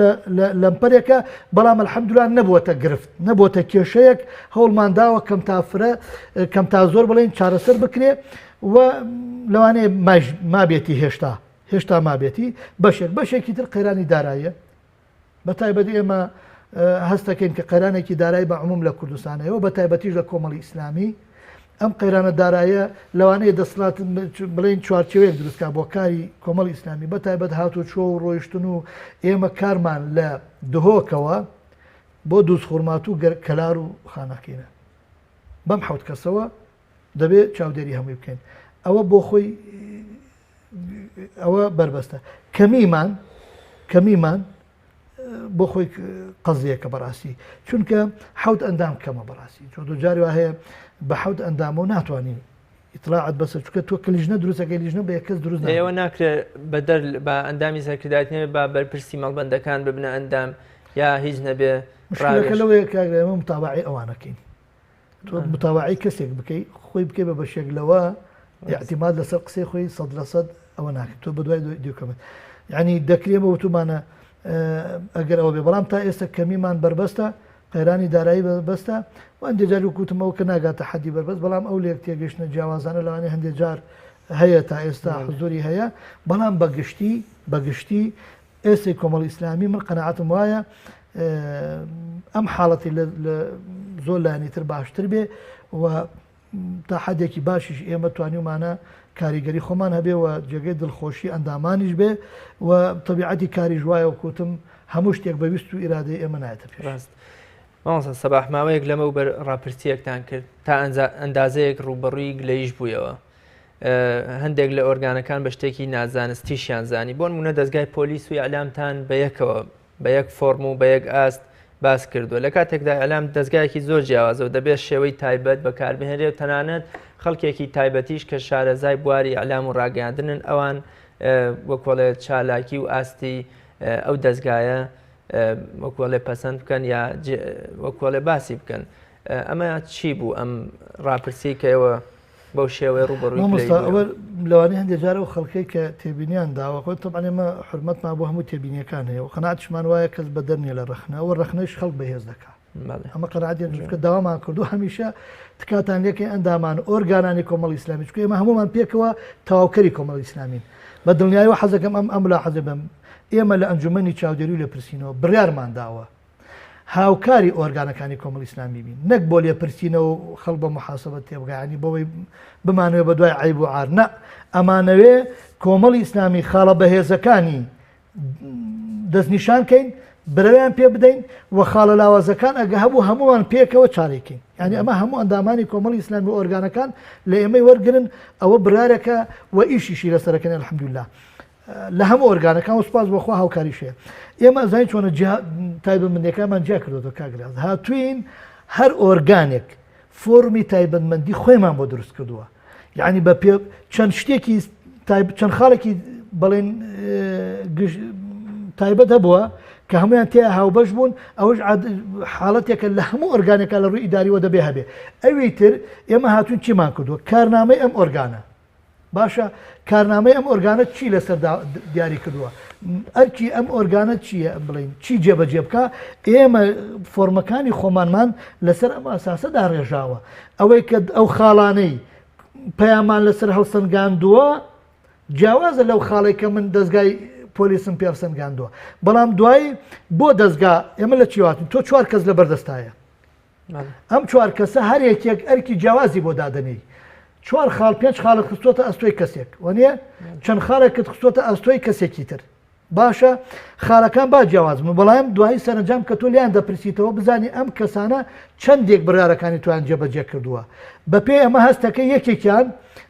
لەمپەرێکە بەڵام الحمدلله نەبووەتە گرفت نەبووەتە کێشەیەک هەوڵمان داوە کەم تا فرە کەم تا زۆر بڵێن چارەسەر بکرێ و لەوانەیە مابێتی هێشتا هێشتا مابێتی بەشێک بەشێکی تر قەیرانی داراییە بە تایبەت ئێمە هەست دەکەین کە قەیرانێکی دارایی بە عموم لە کوردستان هەیە و بە تایبەتیش لە کۆمەڵی ئیسلامی ئەم قەیرانە دارایە لەوانەیە دەسەڵات بڵێن چوارچێوەیەک دروستکا بۆ کاری کۆمەڵی ئیسلامی بە تایبەت هاتوچۆ و ڕۆیشتن و ئێمە کارمان لە دهۆکەوە بۆ دووزخورماتوو گەر کەلار و خانەقینە. بەم حەوت کەسەوە دەبێ چاودێری هەمووی بکەین. ئەوە بۆ خۆی ئەوە بەربەستە. کەمیمان کەمیمان بۆ خۆی قەزیەکە بەڕاستی چونکە حەوت ئەندام کەمە بەڕاستی چۆ دو جاری وا هەیە بە حەوت ئەندامەوە ناتوانین ئیتلاعات بەسەر چونکە تۆ کە لیژنە دروستەکەی لیژنە بە یەک کەس دروست نابێت. ئێوە ناکرێت بەدەر بە ئەندامی سەرکردایەتی نەبێ با بەرپرسی مەڵبەندەکان ببنە ئەندام یا هیچ نەبێ مشکلەکە ڕاوێژ. لەوەیە کاک ئێمە متابەعەی ئەوانەکەین تۆ متابەعەی کەسێک بکەی خۆی بکەی بە بەشێک لەوە اعتماد لەسەر قسەی خۆی 100% ئەوە ناکرێت تۆ بەدوای دوکەمت یعنی دەکرێ بە وتومانە ئەگەر ئەوە بێ بەڵام تا ئێستا کەمیمان بەربەستە قەیرانی دارایی بەربەستە و هەندێ جار وەک وتم ئەوە کە ناگاتە حەدی بەربەست بەڵام ئەو لێک تێگەیشتنە جیاوازانە لەوانەیە هەندێ جار هەیە تا ئێستا حزوری هەیە بەڵام بە گشتی بە گشتی ئێستەی کۆمەڵی ئیسلامی من قەناعەتم وایە ئەم حاڵەتی لە زۆر لایەنی تر باشتر بێ و تا حەدێکی باشیش ئێمە توانیومانە کاریگەری خۆمان هەبێ و جێگەی دڵخۆشی ئەندامانیش بێ و تەبیعەتی کاریش وایە وەک وتم هەموو شتێک بە ویست و ئیرادەی ئێمە نایەتە پێش. ڕاست. مامۆستا سەباح ماوەیەک لەمەوبەر ڕاپرسییەکتان کرد تا ئەندازەیەک ڕووبەڕووی گلەییش بوویەوە. هەندێک لە ئۆرگانەکان بە شتێکی نازانستیشیان زانی. بۆ نموونە دەزگای پۆلیس و ئیعلامتان بە یەکەوە بە یەک فۆرم و بە یەک ئاست باس کردووە لە کاتێکدا ئیعلام دەزگایەکی زۆر جیاوازە و دەبێت شێوەی تایبەت بەکاربهێنرێ و تەنانەت خەڵکێکی تایبەتیش کە شارەزای بواری ئیعلام و ڕاگەیاندنن ئەوان وەکۆڵێ چالاکی و ئاستی ئەو دەزگایە وەکۆڵێ پەسەند بکەن یا وەکۆڵێ باسی بکەن ئەمە چی بوو ئەم ڕاپرسی کە ئێوە بەو شێوەیە ڕووبەڕووی پلەی مامۆستا ئەوە بوویەوە؟ لەوانەیە هەندێک جار ئەو خەڵکەی کە تێبینیان داوە خۆ تەبعەن ئێمە حورمەتمان بۆ هەموو تێبینیەکان هەیە و قەناعەتیشمان وایە کەس بەدەر نییە لە ڕەخنە و ڕەخنەیش خەڵک بەهێز دەکا بەڵێ ئەمە قەناعەتیان چونکە داوامان کردو هەمیشە تکاتان لێکەین ئەندامان و ئۆرگانانی کۆمەڵی ئیسلامی چونکە ئێمە هەموومان پێکەوە تەواوکەری کۆمەڵی ئیسلامین بە دڵنیایەوە حەزەکەم ئەم ئەم ملاحەزە بەم ئێمە لە ئەنجومەنی چاودێری و لێپرسینەوە بڕیارمان داوە هاوکاری ئۆرگانەکانی کۆمەڵی ئیسلامی بین نەک بۆ لێپرسینەوە و خەڵک بە محاسبە تێبگا یانی بەوەی بمانەوێ بە دوای عەیب و عار نا ئەمانەوێ کۆمەڵی ئیسلامی خاڵە بەهێزەکانی دەستنیشان کەین برەویان پێ بدەین و خاڵە لاوازەکان ئەگە هەبوو هەمووان پێکەوە چارێکین یعنی ئەمە هەموو ئەندامانی کۆمەڵی ئیسلامی و ئۆرگانەکان لە ئێمەی وەرگن ئەوە برارێکە و ئیشیشی لەسەرەکەن الحمدلله لە هەموو ئۆرگانەکان و سوپاس بۆ خوا هاوکاریش هەیە ئێمە ئەزانین چۆنە تایبەتمەندیەکانمان جیا کردوەوە کاک ریاز هاتوین هەر ئۆرگانێک فۆرمی تایبەتمەندی خۆیمان بۆ دروست کردووە یعنی بە پێ چەند شتێکی چەند خاڵێکی بەڵێن تایبەت هەبووە کە هەمویان تیا هاوبەش بوون ئەوش حاڵەتێکە لە هەموو ئۆرگانێکە لە ڕووی ئیداریوە دەبێ هەبێ ئەوی تر ئێمە هاتوون چیمان کردووە کارنامەی ئەم ئۆرگانە باشە کارنامەی ئەم ئۆرگانە چی لەسەر دیاری کردووە؟ ئەرکی ئەم ئۆرگانە چییە بڵین چی جێبەجێ بکە ئێمە فۆرمەکانی خۆمانمان لەسەر ئەم ئاساسە داڕێژاوە ئەوەی کە ئەو خاڵانەی پەیامان لەسەر هەڵسەنگاندووە جیاوازە لەو خاڵێک کە من دەستگای پۆلیسم پێڵسەنگاندووە بەڵام دوایی بۆ دەستگا ئێمە لە چیواتن تۆ چوار کەس لە بەردەستایە ئەم چوار کەسە هەر یەکێک ئەرکی جیاوازی بۆ دادەنێی. چوار خاڵ پێنج خاڵت خستۆتە ئەستۆی کەسێک وەنیە؟ چەند خاڵێکت خستۆتە ئەستۆی کەسێکی تر. باشە خاڵەکان با جیاواز بن بەڵام دوایی سەرەنجام کە تۆ لێیان دەپرسیتەوە بزانی ئەم کەسانە چەندێک بڕیارەکانی تۆیان جێبەجێ کردووە. بەپێی ئەمە هەستەکەی یەکێکیان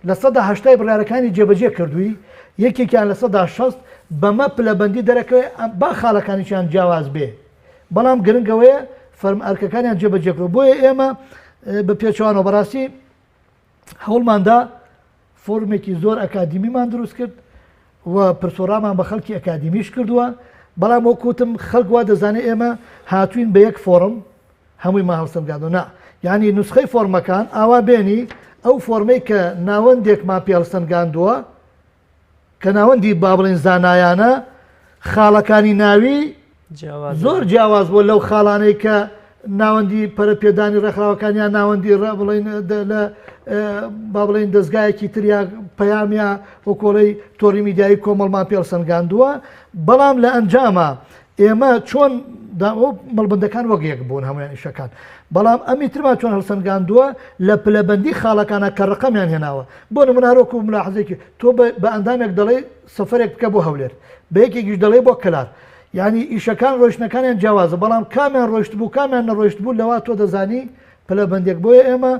80%ی بڕیارەکانی جێبەجێ کردووی یەکێکیان 60% بەمە پلەبەندی دەرەکەوێ با خاڵەکانیشیان جیاواز بێ. بەڵام گرنگ ئەوەیە فەرم ئەرکەکانیان جێبەجێ کردوە بۆیە ئێمە بە پێچەوانەوە بەڕاستی هەوڵماندا فۆرمێکی زۆر ئەکادیمیمان دروست کرد و پرسۆرامان بە خەڵکی ئەکادیمیش کردووە بەڵام وەکوتم خەڵک وا دەزانێت ئێمە هاتوین بە یەک فۆرم هەمووی ما هەڵسەنگاندوە نا یعنی نسخەی فۆرمەکان ئاوا بێنی ئەو فۆرمەی کە ناوەندێکمان پێڵسەنگاندووە کە ناوەندی با بڵێین زانایانە خاڵەکانی ناوی زۆر جیاواز بووە لەو خاڵانەی کە ناوەندی پەرەپێدانی ڕێکخراوەکان یان ناوەندی بڵین لە با بڵێن دەستگایەکی تریا پەیام یا وەکۆڵەی تۆڕی میدیایی کۆمەڵمان پێڵسەنگاندووە بەڵام لە ئەنجامە ئێمە چۆن مەڵبندەکان وەک یەک بوون هەمویان ئیشەکان بەڵام ئەمی ترمان چۆن هەڵسەنگاندووە لە پلەبەندی خاڵەکانە کە ڕقەمیان هێناوە بۆ نمونە هەروەکو ملاحەزێکی تۆ بە ئەندامێک دەڵێ سەفەرێک بکە بۆ هەولێر بە یەکێکیش دەڵێ بۆ کەلار. یانی ئیشەکان ڕۆیشتنەکانیان جیاوازە بەڵام کامیان ڕۆیشتبوو کامیان نەڕۆیشتبوو لەوا تۆ دەزانی پلەبەندێک بۆیە ئێمە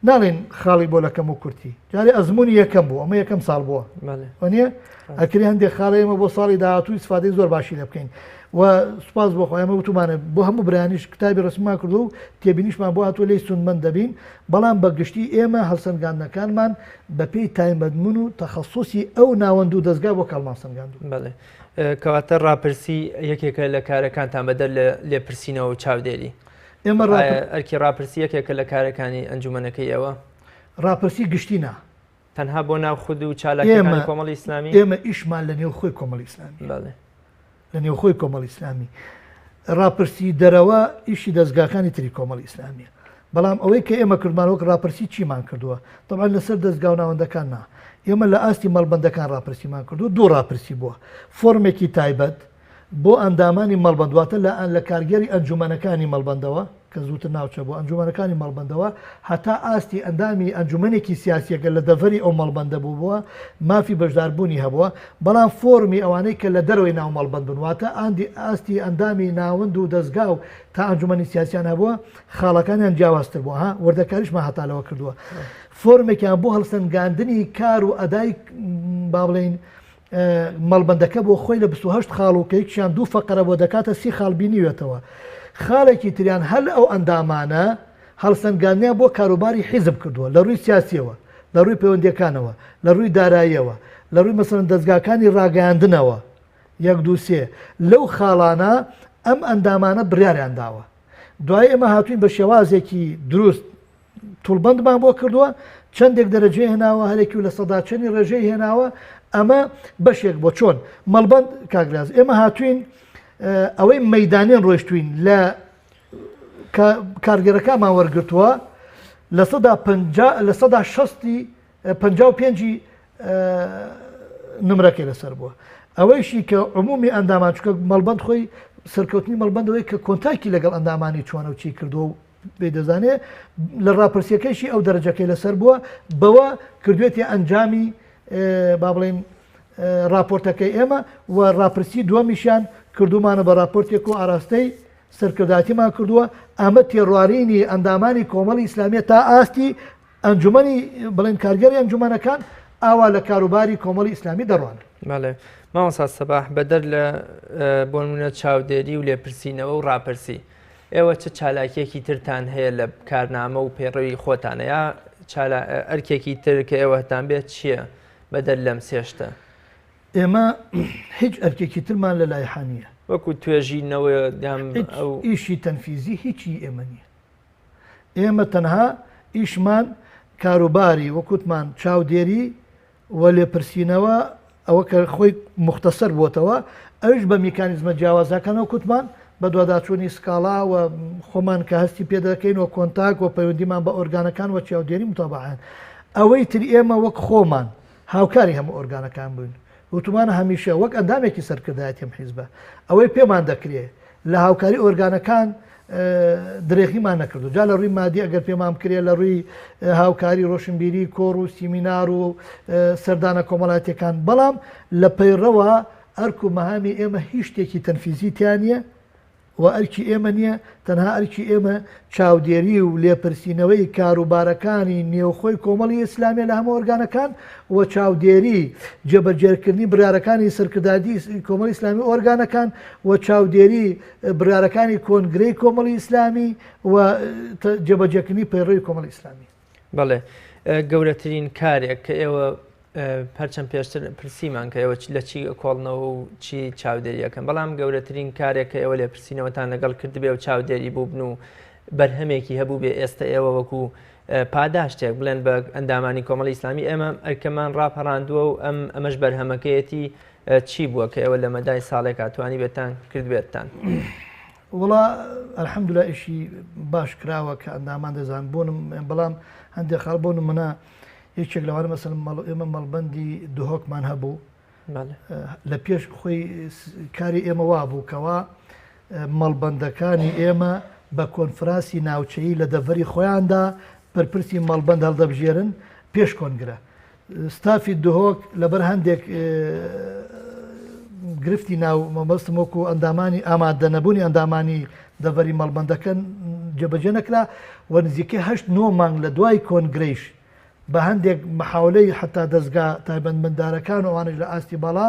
ناڵێن خاڵی بۆ لە کەم و کورتی جارێ ئەزمموی یەکەم بوو ئەمە یەکەم ساڵ بووە نیە ئەکری هەندێک خاڵی ئێمە بۆ ساڵی داهاتوو ئیسفادەی زۆر باشی لێ بکەین و سوپاس بۆ خۆ ئێمە وتومانە بۆ هەموو برایانیش کتابی ڕسممان کردو و تێبینیشمان بۆ هاتووە لێی سوودمەند دەبین بەڵام بە گشتی ئێمە هەڵسەنگاندنەکانمان بەپێی تایبەتمون و تەخەسوسی ئەو ناوەند و دەزگا بۆ کاڵمان سەنگاندوو. بەڵێ کەواتە ڕاپرسی یەکێکە لە کارەکانتان بەدەر لە لێپرسینەوە و چاودێری. ئێمە ئەرکی ڕاپرسی یەکێکە لە کارەکانی ئەنجومەنەکەی ئێوە؟ ڕاپرسی گشتی نا. تەنها بۆ ناو خود و چالاکیەکانی کۆمەڵی ئیسلامی؟ ئێمە ئیشمان لە نێوخۆی کۆمەڵی ئیسلامی. بەڵێ. لە نێوخۆی کۆمەڵی ئیسلامی. ڕاپرسی دەرەوە ئیشی دەزگاکانی تری کۆمەڵی ئیسلامیە. بەڵام ئەوەی کە ئێمە کردمان وەک ڕاپرسی چیمان کردووە؟ تەبعەن لەسەر دەزگا و ناوەندەکان نا. ئێمە لە ئاستی مەڵبەندەکان ڕاپرسیمان کردووە، دوو ڕاپرسی بووە. فۆرمێکی تایبەت بۆ ئەندامانی مەڵبەند واتە لە لە کارگێری ئەنجومەنەکانی مەڵبەندەوە کە زووتر ناوچە بوو ئەنجومەنەکانی مەڵبەندەوە هەتا ئاستی ئەندامی ئەنجومەنێکی سیاسیە گەر لە دەڤەری ئەو مەڵبەندە بووبووە مافی بەشداربوونی هەبووە بەڵام فۆرمی ئەوانەی کە لە دەرەوەی ناو مەڵبەند بوون واتە ئاندی ئاستی ئەندامی ناوەند و دەزگا و تا ئەنجومەنی سیاسیان هەبووە خاڵەکانیان جیاوازتر بووە ها وردەکاریشمان هەتا لەوە کردووە فۆرمێکیان بۆ هەڵسەنگاندنی کار و ئەدای با بڵێین مەڵبەندەکە بۆ خۆی لە 28 خاڵ و کە یەکیان دوو فەقەرە بۆ دەکاتە سی خاڵ بینیوێتەوە. خاڵێکی تریان هەر ئەو ئەندامانە هەڵسەنگاندنیان بۆ کاروباری حیزب کردووە لە ڕووی سیاسیەوە، لە ڕووی پەیوەندیەکانەوە، لە ڕووی داراییەوە، لە ڕووی مەسەلەن دەزگاکانی ڕاگەیاندنەوە، یەک دوو سێ لەو خاڵانە ئەم ئەندامانە بڕیاریان داوە. دوایی ئێمە هاتووین بە شێوازێکی دروست توڵبەندمان بۆ کردووە چەندێک دەرەجەی هێناوە هەرێکی و لە سەدا چەنی ڕێژەی هێناوە ئەمە بەشێک بۆ چۆن مەڵبند کاگراز ئێمە هاتوین ئەوەی مەدانیان ڕۆشتوین لە کارگەرەکانمان وەرگتووە لە سەدا شستی پ پێنجی نمرەکەی لەسەر بووە ئەوەیشی کە عمومی ئەندامان چکە مەڵبند خۆی سەرکەوتنی مەڵبندەوەی کە کۆنتاکی لەگەڵ ئەندامانی چۆنە و چی کردووە و پێی دەزانێ لە ڕاپرسیەکەیشی ئەو دەرەجەکەی لەسەر بووە بەوە کردوێتی ئەنجامی با بڵێن راپۆرتەکەی ئێمە و راپرسی دووەمیشیان کردومانە بە راپۆرتێک و ئاراستەی سەرکرداتیمان کردووە ئەمە تێڕوارینی ئەندامانی کۆمەڵی ئیسلامیە تا ئاستی ئەنجومەنی بڵێن کارگەری ئەنجومەنەکان ئاوا لە کاروباری کۆمەڵی ئیسلامی دەڕوانن. بەڵێ مامۆستا سەباح بەدەر لە بۆ نمونە چاودێری و لێپرسینەوە و ڕاپرسی ئێوە چ چالاکیەکی ترتان هەیە لە کارنامە و پەیڕەوی خۆتانە یا ئەرکێکی تر کە ئێوە هەتان بێت چییە بەدەر لەم سێ شتە؟ ئێمە هیچ ئەرکێکی ترمان لە لایحە نییە. وەکو توێژینەوە یان ئەو. ئیشی تەنفیزی هیچی ئێمە نییە. ئێمە تەنها ئیشمان کاروباری وەکوتمان چاودێری و لێپرسینەوە ئەوە کە خۆی موختەسەر بووەتەوە ئەویش بە میکانیزمە جیاوازەکانەوە کوتمان بەدواداچوونی سکاڵا و خۆمان کە هەستی پێ دەکەین و کۆنتاک و پەیوەندیمان بە ئۆرگانەکان و چاودێری متابەعەن ئەوەی تر ئێمە وەک خۆمان هاوکاری هەموو ئۆرگانەکان بووین وتومانە هەمیشە وەک ئەندامێکی سەرکردایەتی ئەم حیزبە ئەوەی پێمان دەکرێ لە هاوکاری ئۆرگانەکان درێغیمان نەکردو جا لە ڕووی مادی ئەگەر پێمان بکرێت لە ڕووی هاوکاری ڕۆشنبیری کۆڕ و سیمینار و سەردانە کۆمەڵاتیەکان بەڵام لە پەیڕەوە ئەرک و مەهامی ئێمە هیچ شتێکی تەنفیزی تیا نییە و ئەرکی ئێمە نییە، تەنها ئەرکی ئێمە چاودێری و لێپرسینەوەی کاروبارەکانی نێوخۆی کۆمەڵی ئیسلامیە لە هەموو ئۆرگانەکان و چاودێری جێبەجێکردنی بڕیارەکانی سەرکردایەتی کۆمەڵی ئیسلامی و ئۆرگانەکان و چاودێری بڕیارەکانی کۆنگرەی کۆمەڵی ئیسلامی و جێبەجێکردنی پەیڕەوی کۆمەڵی ئیسلامی. بەڵێ گەورەترین کارێک کە ئێوە هەرچەند پێشتر پرسیمان کە ئێوە لە چی کۆڵنەوە و چی چاودێریەکەن بەڵام گەورەترین کارێک کە ئێوە لێپرسینەوەتان لەگەڵ کردبێ و چاودێری بووبن و بەرهەمێکی هەبوو بێ ئێستا ئێوە وەکو پاداشتێک بڵێن بە ئەندامانی کۆمەڵی ئیسلامی ئێمە ئەرکەمان ڕاپەڕاندووە و ئەم ئەمەش بەرهەمەکەیەتی چی بووە کە ئێوە لە مەدای ساڵێکا توانی بێتان کردبێتتان؟ وەڵا الحمدللە ئیشی باش کراوە کە ئەندامان دەزان بۆنم بەڵام هەندێک خاڵ بۆ نمونە یەکێک لەوانە مەسەلەن ئێمە مەڵبەندی دهۆکمان هەبوو لە پێش خۆی کاری ئێمە وا بوو کەوا مەڵبەندەکانی ئێمە بە کۆنفراسی ناوچەیی لە دەڤەری خۆیاندا بەرپرسی مەڵبەند هەڵدەبژێرن پێش کۆنگرە ستافی دهۆک لەبەر هەندێک گرفتی ناو مەبەستم وەکو ئەندامانی ئامادەنەبوونی ئەندامانی دەڤەری مەڵبەندەکە جێبەجێ نەکرا و نزیکەی هەشت نۆ مانگ لە دوای کۆنگرەیش بە هەندێک محاولەی حەتا دەزگا تایبەتمەنددارەکان و ئەوانەش لە ئاستی باڵا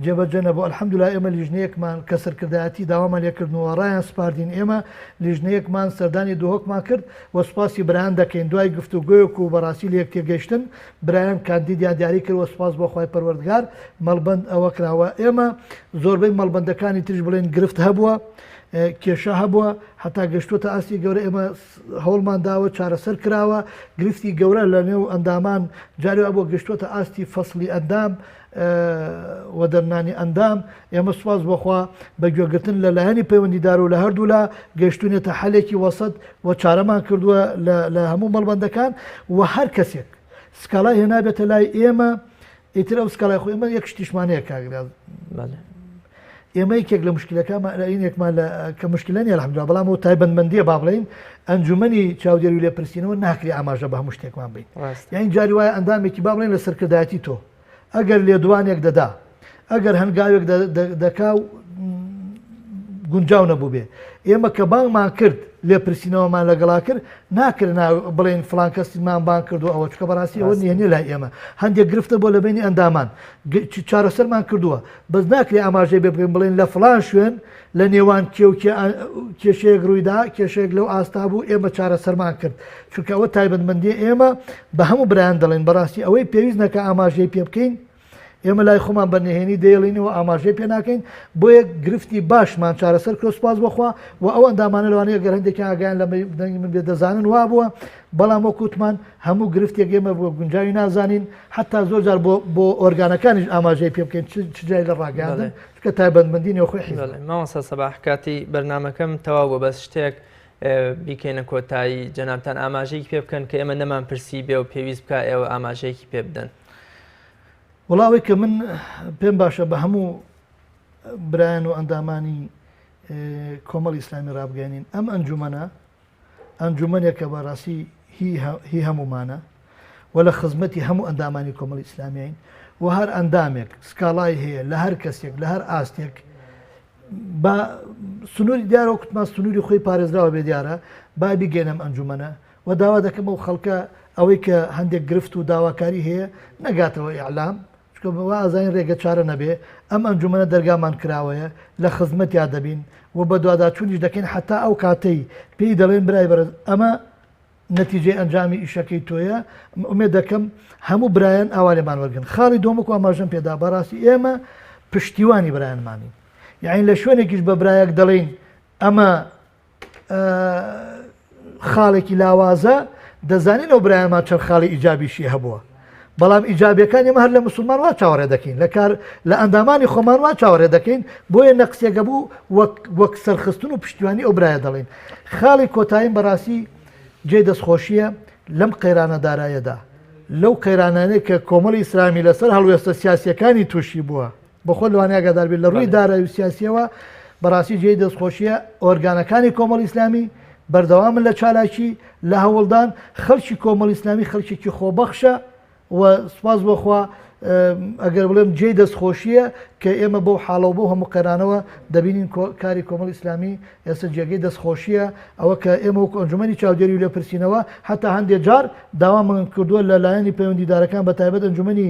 جێبەجێ نەبوو الحمدللە ئێمە لیژنەیەکمان کە سەرکردایەتی داوامان لێکردن و ڕایان سپاردین ئێمە لیژنەیەکمان سەردانی دهۆکمان کرد و سوپاسی برایان دەکەین دوای گفتوگۆیەک و بەڕاستی لەیەکتێگەیشتن برایان کاندیدیان دیاری کرد و سوپاس بۆ خوای پەروەردگار مەڵبەند ئەوە کراوە ئێمە زۆربەی مەڵبەندەکانی تریش بڵێن گرفت هەبووە کێشە هەبووە هەتا گەشتووەتە ئاستی گەورە ئێمە هەوڵمان داوە چارەسەر کراوە گرفتی گەورە لە نێو ئەندامان جاری وا بووە گەشتووەتە ئاستی فەسڵی ئەندام وەدەرنانی ئەندام ئێمە سوپاس بۆ خوا بە گوێگرتن لە لایەنی پەیوەندیدار و لە هەردوولا گەشتونێتە حەلێکی وەسەت و چارەمان کردووە لە هەموو مەڵبەندەکان و هەر کەسێک سکاڵای هێنابێتە لای ئێمە ئیتر ئەو سکاڵای خۆ ئێمە یەک شتیشمان هەیە کاک ریاز ئێمە یەکێک لە مشکلەکانمان لە لە کە مشکلە نیە الحمدلله بەڵام ئەو تایبەتمەندیە با بڵێین ئەنجومەنی چاودێری و لێپرسینەوە ناکرێ ئاماژە بە هەموو شتێکمان بین یانی جاری وایە ئەندامێکی با بڵێن لە سەرکردایەتی تۆ ئەگەر لێدوانێک دەدا ئەگەر هەنگاوێک دەکا و گونجاو نەبوو بێ ئێمە کە بانگمان کرد لێپرسینەوەمان لەگەڵا کرد ناکرێت بڵێن فلان کەسیمان بانگ کردو ئەوە چکە بەڕاستی ئەوە نیە لای ئێمە هەندێک گرفتە بۆ لە بینی ئەندامان چارەسەرمان کردووە بەس ناکرێ ئاماژەی بێ بکەین بڵێن لە فلان شوێن لە نێوان کێ و کێ کێشەیەک ڕوویدا کێشەیەک لەو ئاستا بوو ئێمە چارەسەرمان کرد چونکە ئەوە تایبەتمەندی ئێمە بە هەموو برایان دەڵێن بەڕاستی ئەوەی پێویست نەکە ئاماژەی پێ بکەین ئێمە لای خۆمان بە نهێنی دەیڵینەوە ئاماژەی پێ ناکەین بۆیە گرفتی باشمان چارەسەر کرد سوپاس بۆخوا و ئەو ئەندامانە لەوانەیە گەر هەندێکیان ئاگایان لە دەنگی من بێ دەزانن وا بووە بەڵام وەک وتمان هەموو گرفتێک ئێمە بۆ گونجاوی نازانین حتا زۆر جار بۆ بۆ ئۆرگانەکانیش ئاماژەی پێ بکەین چ جای لە ڕاگەیاندن چونکە تایبەتمەندی نێوخۆی حیزبە. مامۆستا سەباح کاتی بەرنامەکەم تەواو بووە بەس شتێک بیکەینە کۆتایی جەنابتان ئاماژەیەکی پێ بکەن کە ئێمە نەمان پرسی بێ و پێویست بکا ئێوە ئاماژەیەکی پێ بدەن. وەڵا ئەوەی کە من پێم باشە بە هەموو برایان و ئەندامانی کۆمەڵی ئیسلامی ڕابگەێنین ئەم ئەنجومەنە ئەنجومەنێکە بەڕاستی هی هەمومانە و لە خزمەتی هەموو ئەندامانی کۆمەڵی ئیسلامیین و هەر ئەندامێک سکاڵای هەیە لە هەر کەسێک لە هەر ئاستێک با سنووری دیارە کوتمان سنووری خۆی پارێزراوە بێ دیارە با بیگەێنم ئەنجومەنە و داوا دەکەم ئەو خەڵکە ئەوەی کە هەندێک گرفت و داواکاری هەیە نەگاتەوە ئیعلام چونکە وا ئەزانین ڕێگە چارە نەبێ ئەم ئەنجومەنە دەرگامان کراوەیە لە خزمەتیا دەبین و بەدواداچوونیش دەکەین حەتا ئەو کاتەی پێی دەڵێن برای بەڕێز ئەمە نەتیجەی ئەنجامی ئیشەکەی تۆیە ئومێد دەکەم هەموو برایان ئاوا لێمان وەرگن خاڵی دووەم وەکو ئاماژەم پێدا بەڕاستی ئێمە پشتیوانی برایانمانین یعنی لە شوێنێکیش بە برایەک دەڵێین ئەمە خاڵێکی لاوازە دەزانین ئەو برایانمان چەند خاڵی ئیجابیشی هەبووە بەڵام ئیجابیەکان ئێمە هەر لە مسلمان وا چاوەڕێ دەکەین لە کار لە ئەندامانی خۆمان وا چاوەڕێ دەکەین بۆیە نەقسێکە بوو وەک وەک سەرخستن و پشتیوانی ئەو برایە دەڵێن خاڵی کۆتاییم بەڕاستی جێ دەستخۆشیە لەم قەیرانە دارایەدا لەو قەیرانانەی کە کۆمەڵی ئیسلامی لەسەر هەڵوێستە سیاسیەکانی تووشی بووە بەخۆت لەوانەیە ئاگادار بیت لە ڕووی دارایی و سیاسیەوە بەڕاستی جێی دەستخۆشیە ئۆرگانەکانی کۆمەڵی ئیسلامی بەردەوامن لە چالاکی لە هەوڵدان خەڵکی کۆمەڵی ئیسلامی خەڵکێکی خۆبەخشە و سوپاس بۆ خوا ئەگەر بڵێم جێی دەستخۆشیە کە ئێمە بەو حاڵەوە بۆ هەموو قەیرانەوە دەبینین کاری کۆمەڵی ئیسلامی ئێستا جێگەی دەستخۆشیە ئەوە کە ئێمە وەکو ئەنجومەنی چاودێری و لێپرسینەوە حتا هەندێک جار داوامان کردووە لە لایەنی پەیوەندیدارەکان بە تایبەت ئەنجومەنی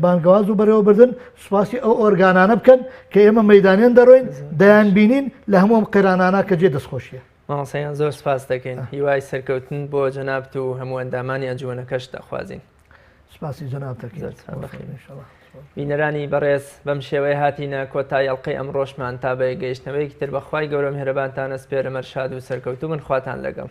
بانگەواز و بەرێوەبردن سوپاسی ئەو ئۆرگانانە بکەن کە ئێمە مەدانیان دەڕۆین دەیان بینین لە هەموو ئەم قەیرانانە کە جێ دەستخۆشیە. مامۆستایان زۆر سپاس دەکەین هیوای سەرکەوتن بۆ جەنابت و هەموو ئەندامانی ئەنجومەنەکەش دەخوازین. سپاسی جەنابت دەکەین. زۆر سپاس. بینەرانی بەڕێز بەم شێوەیە هاتینە کۆتایی ئەڵقەی ئەمڕۆشمان تا بە یەکگەیشتنەوەیەکی تر بە خوای گەورە میهرەبانتان ئەسپێرم هەر شاد و سەرکەوتوو بن خواتان لەگەڵ.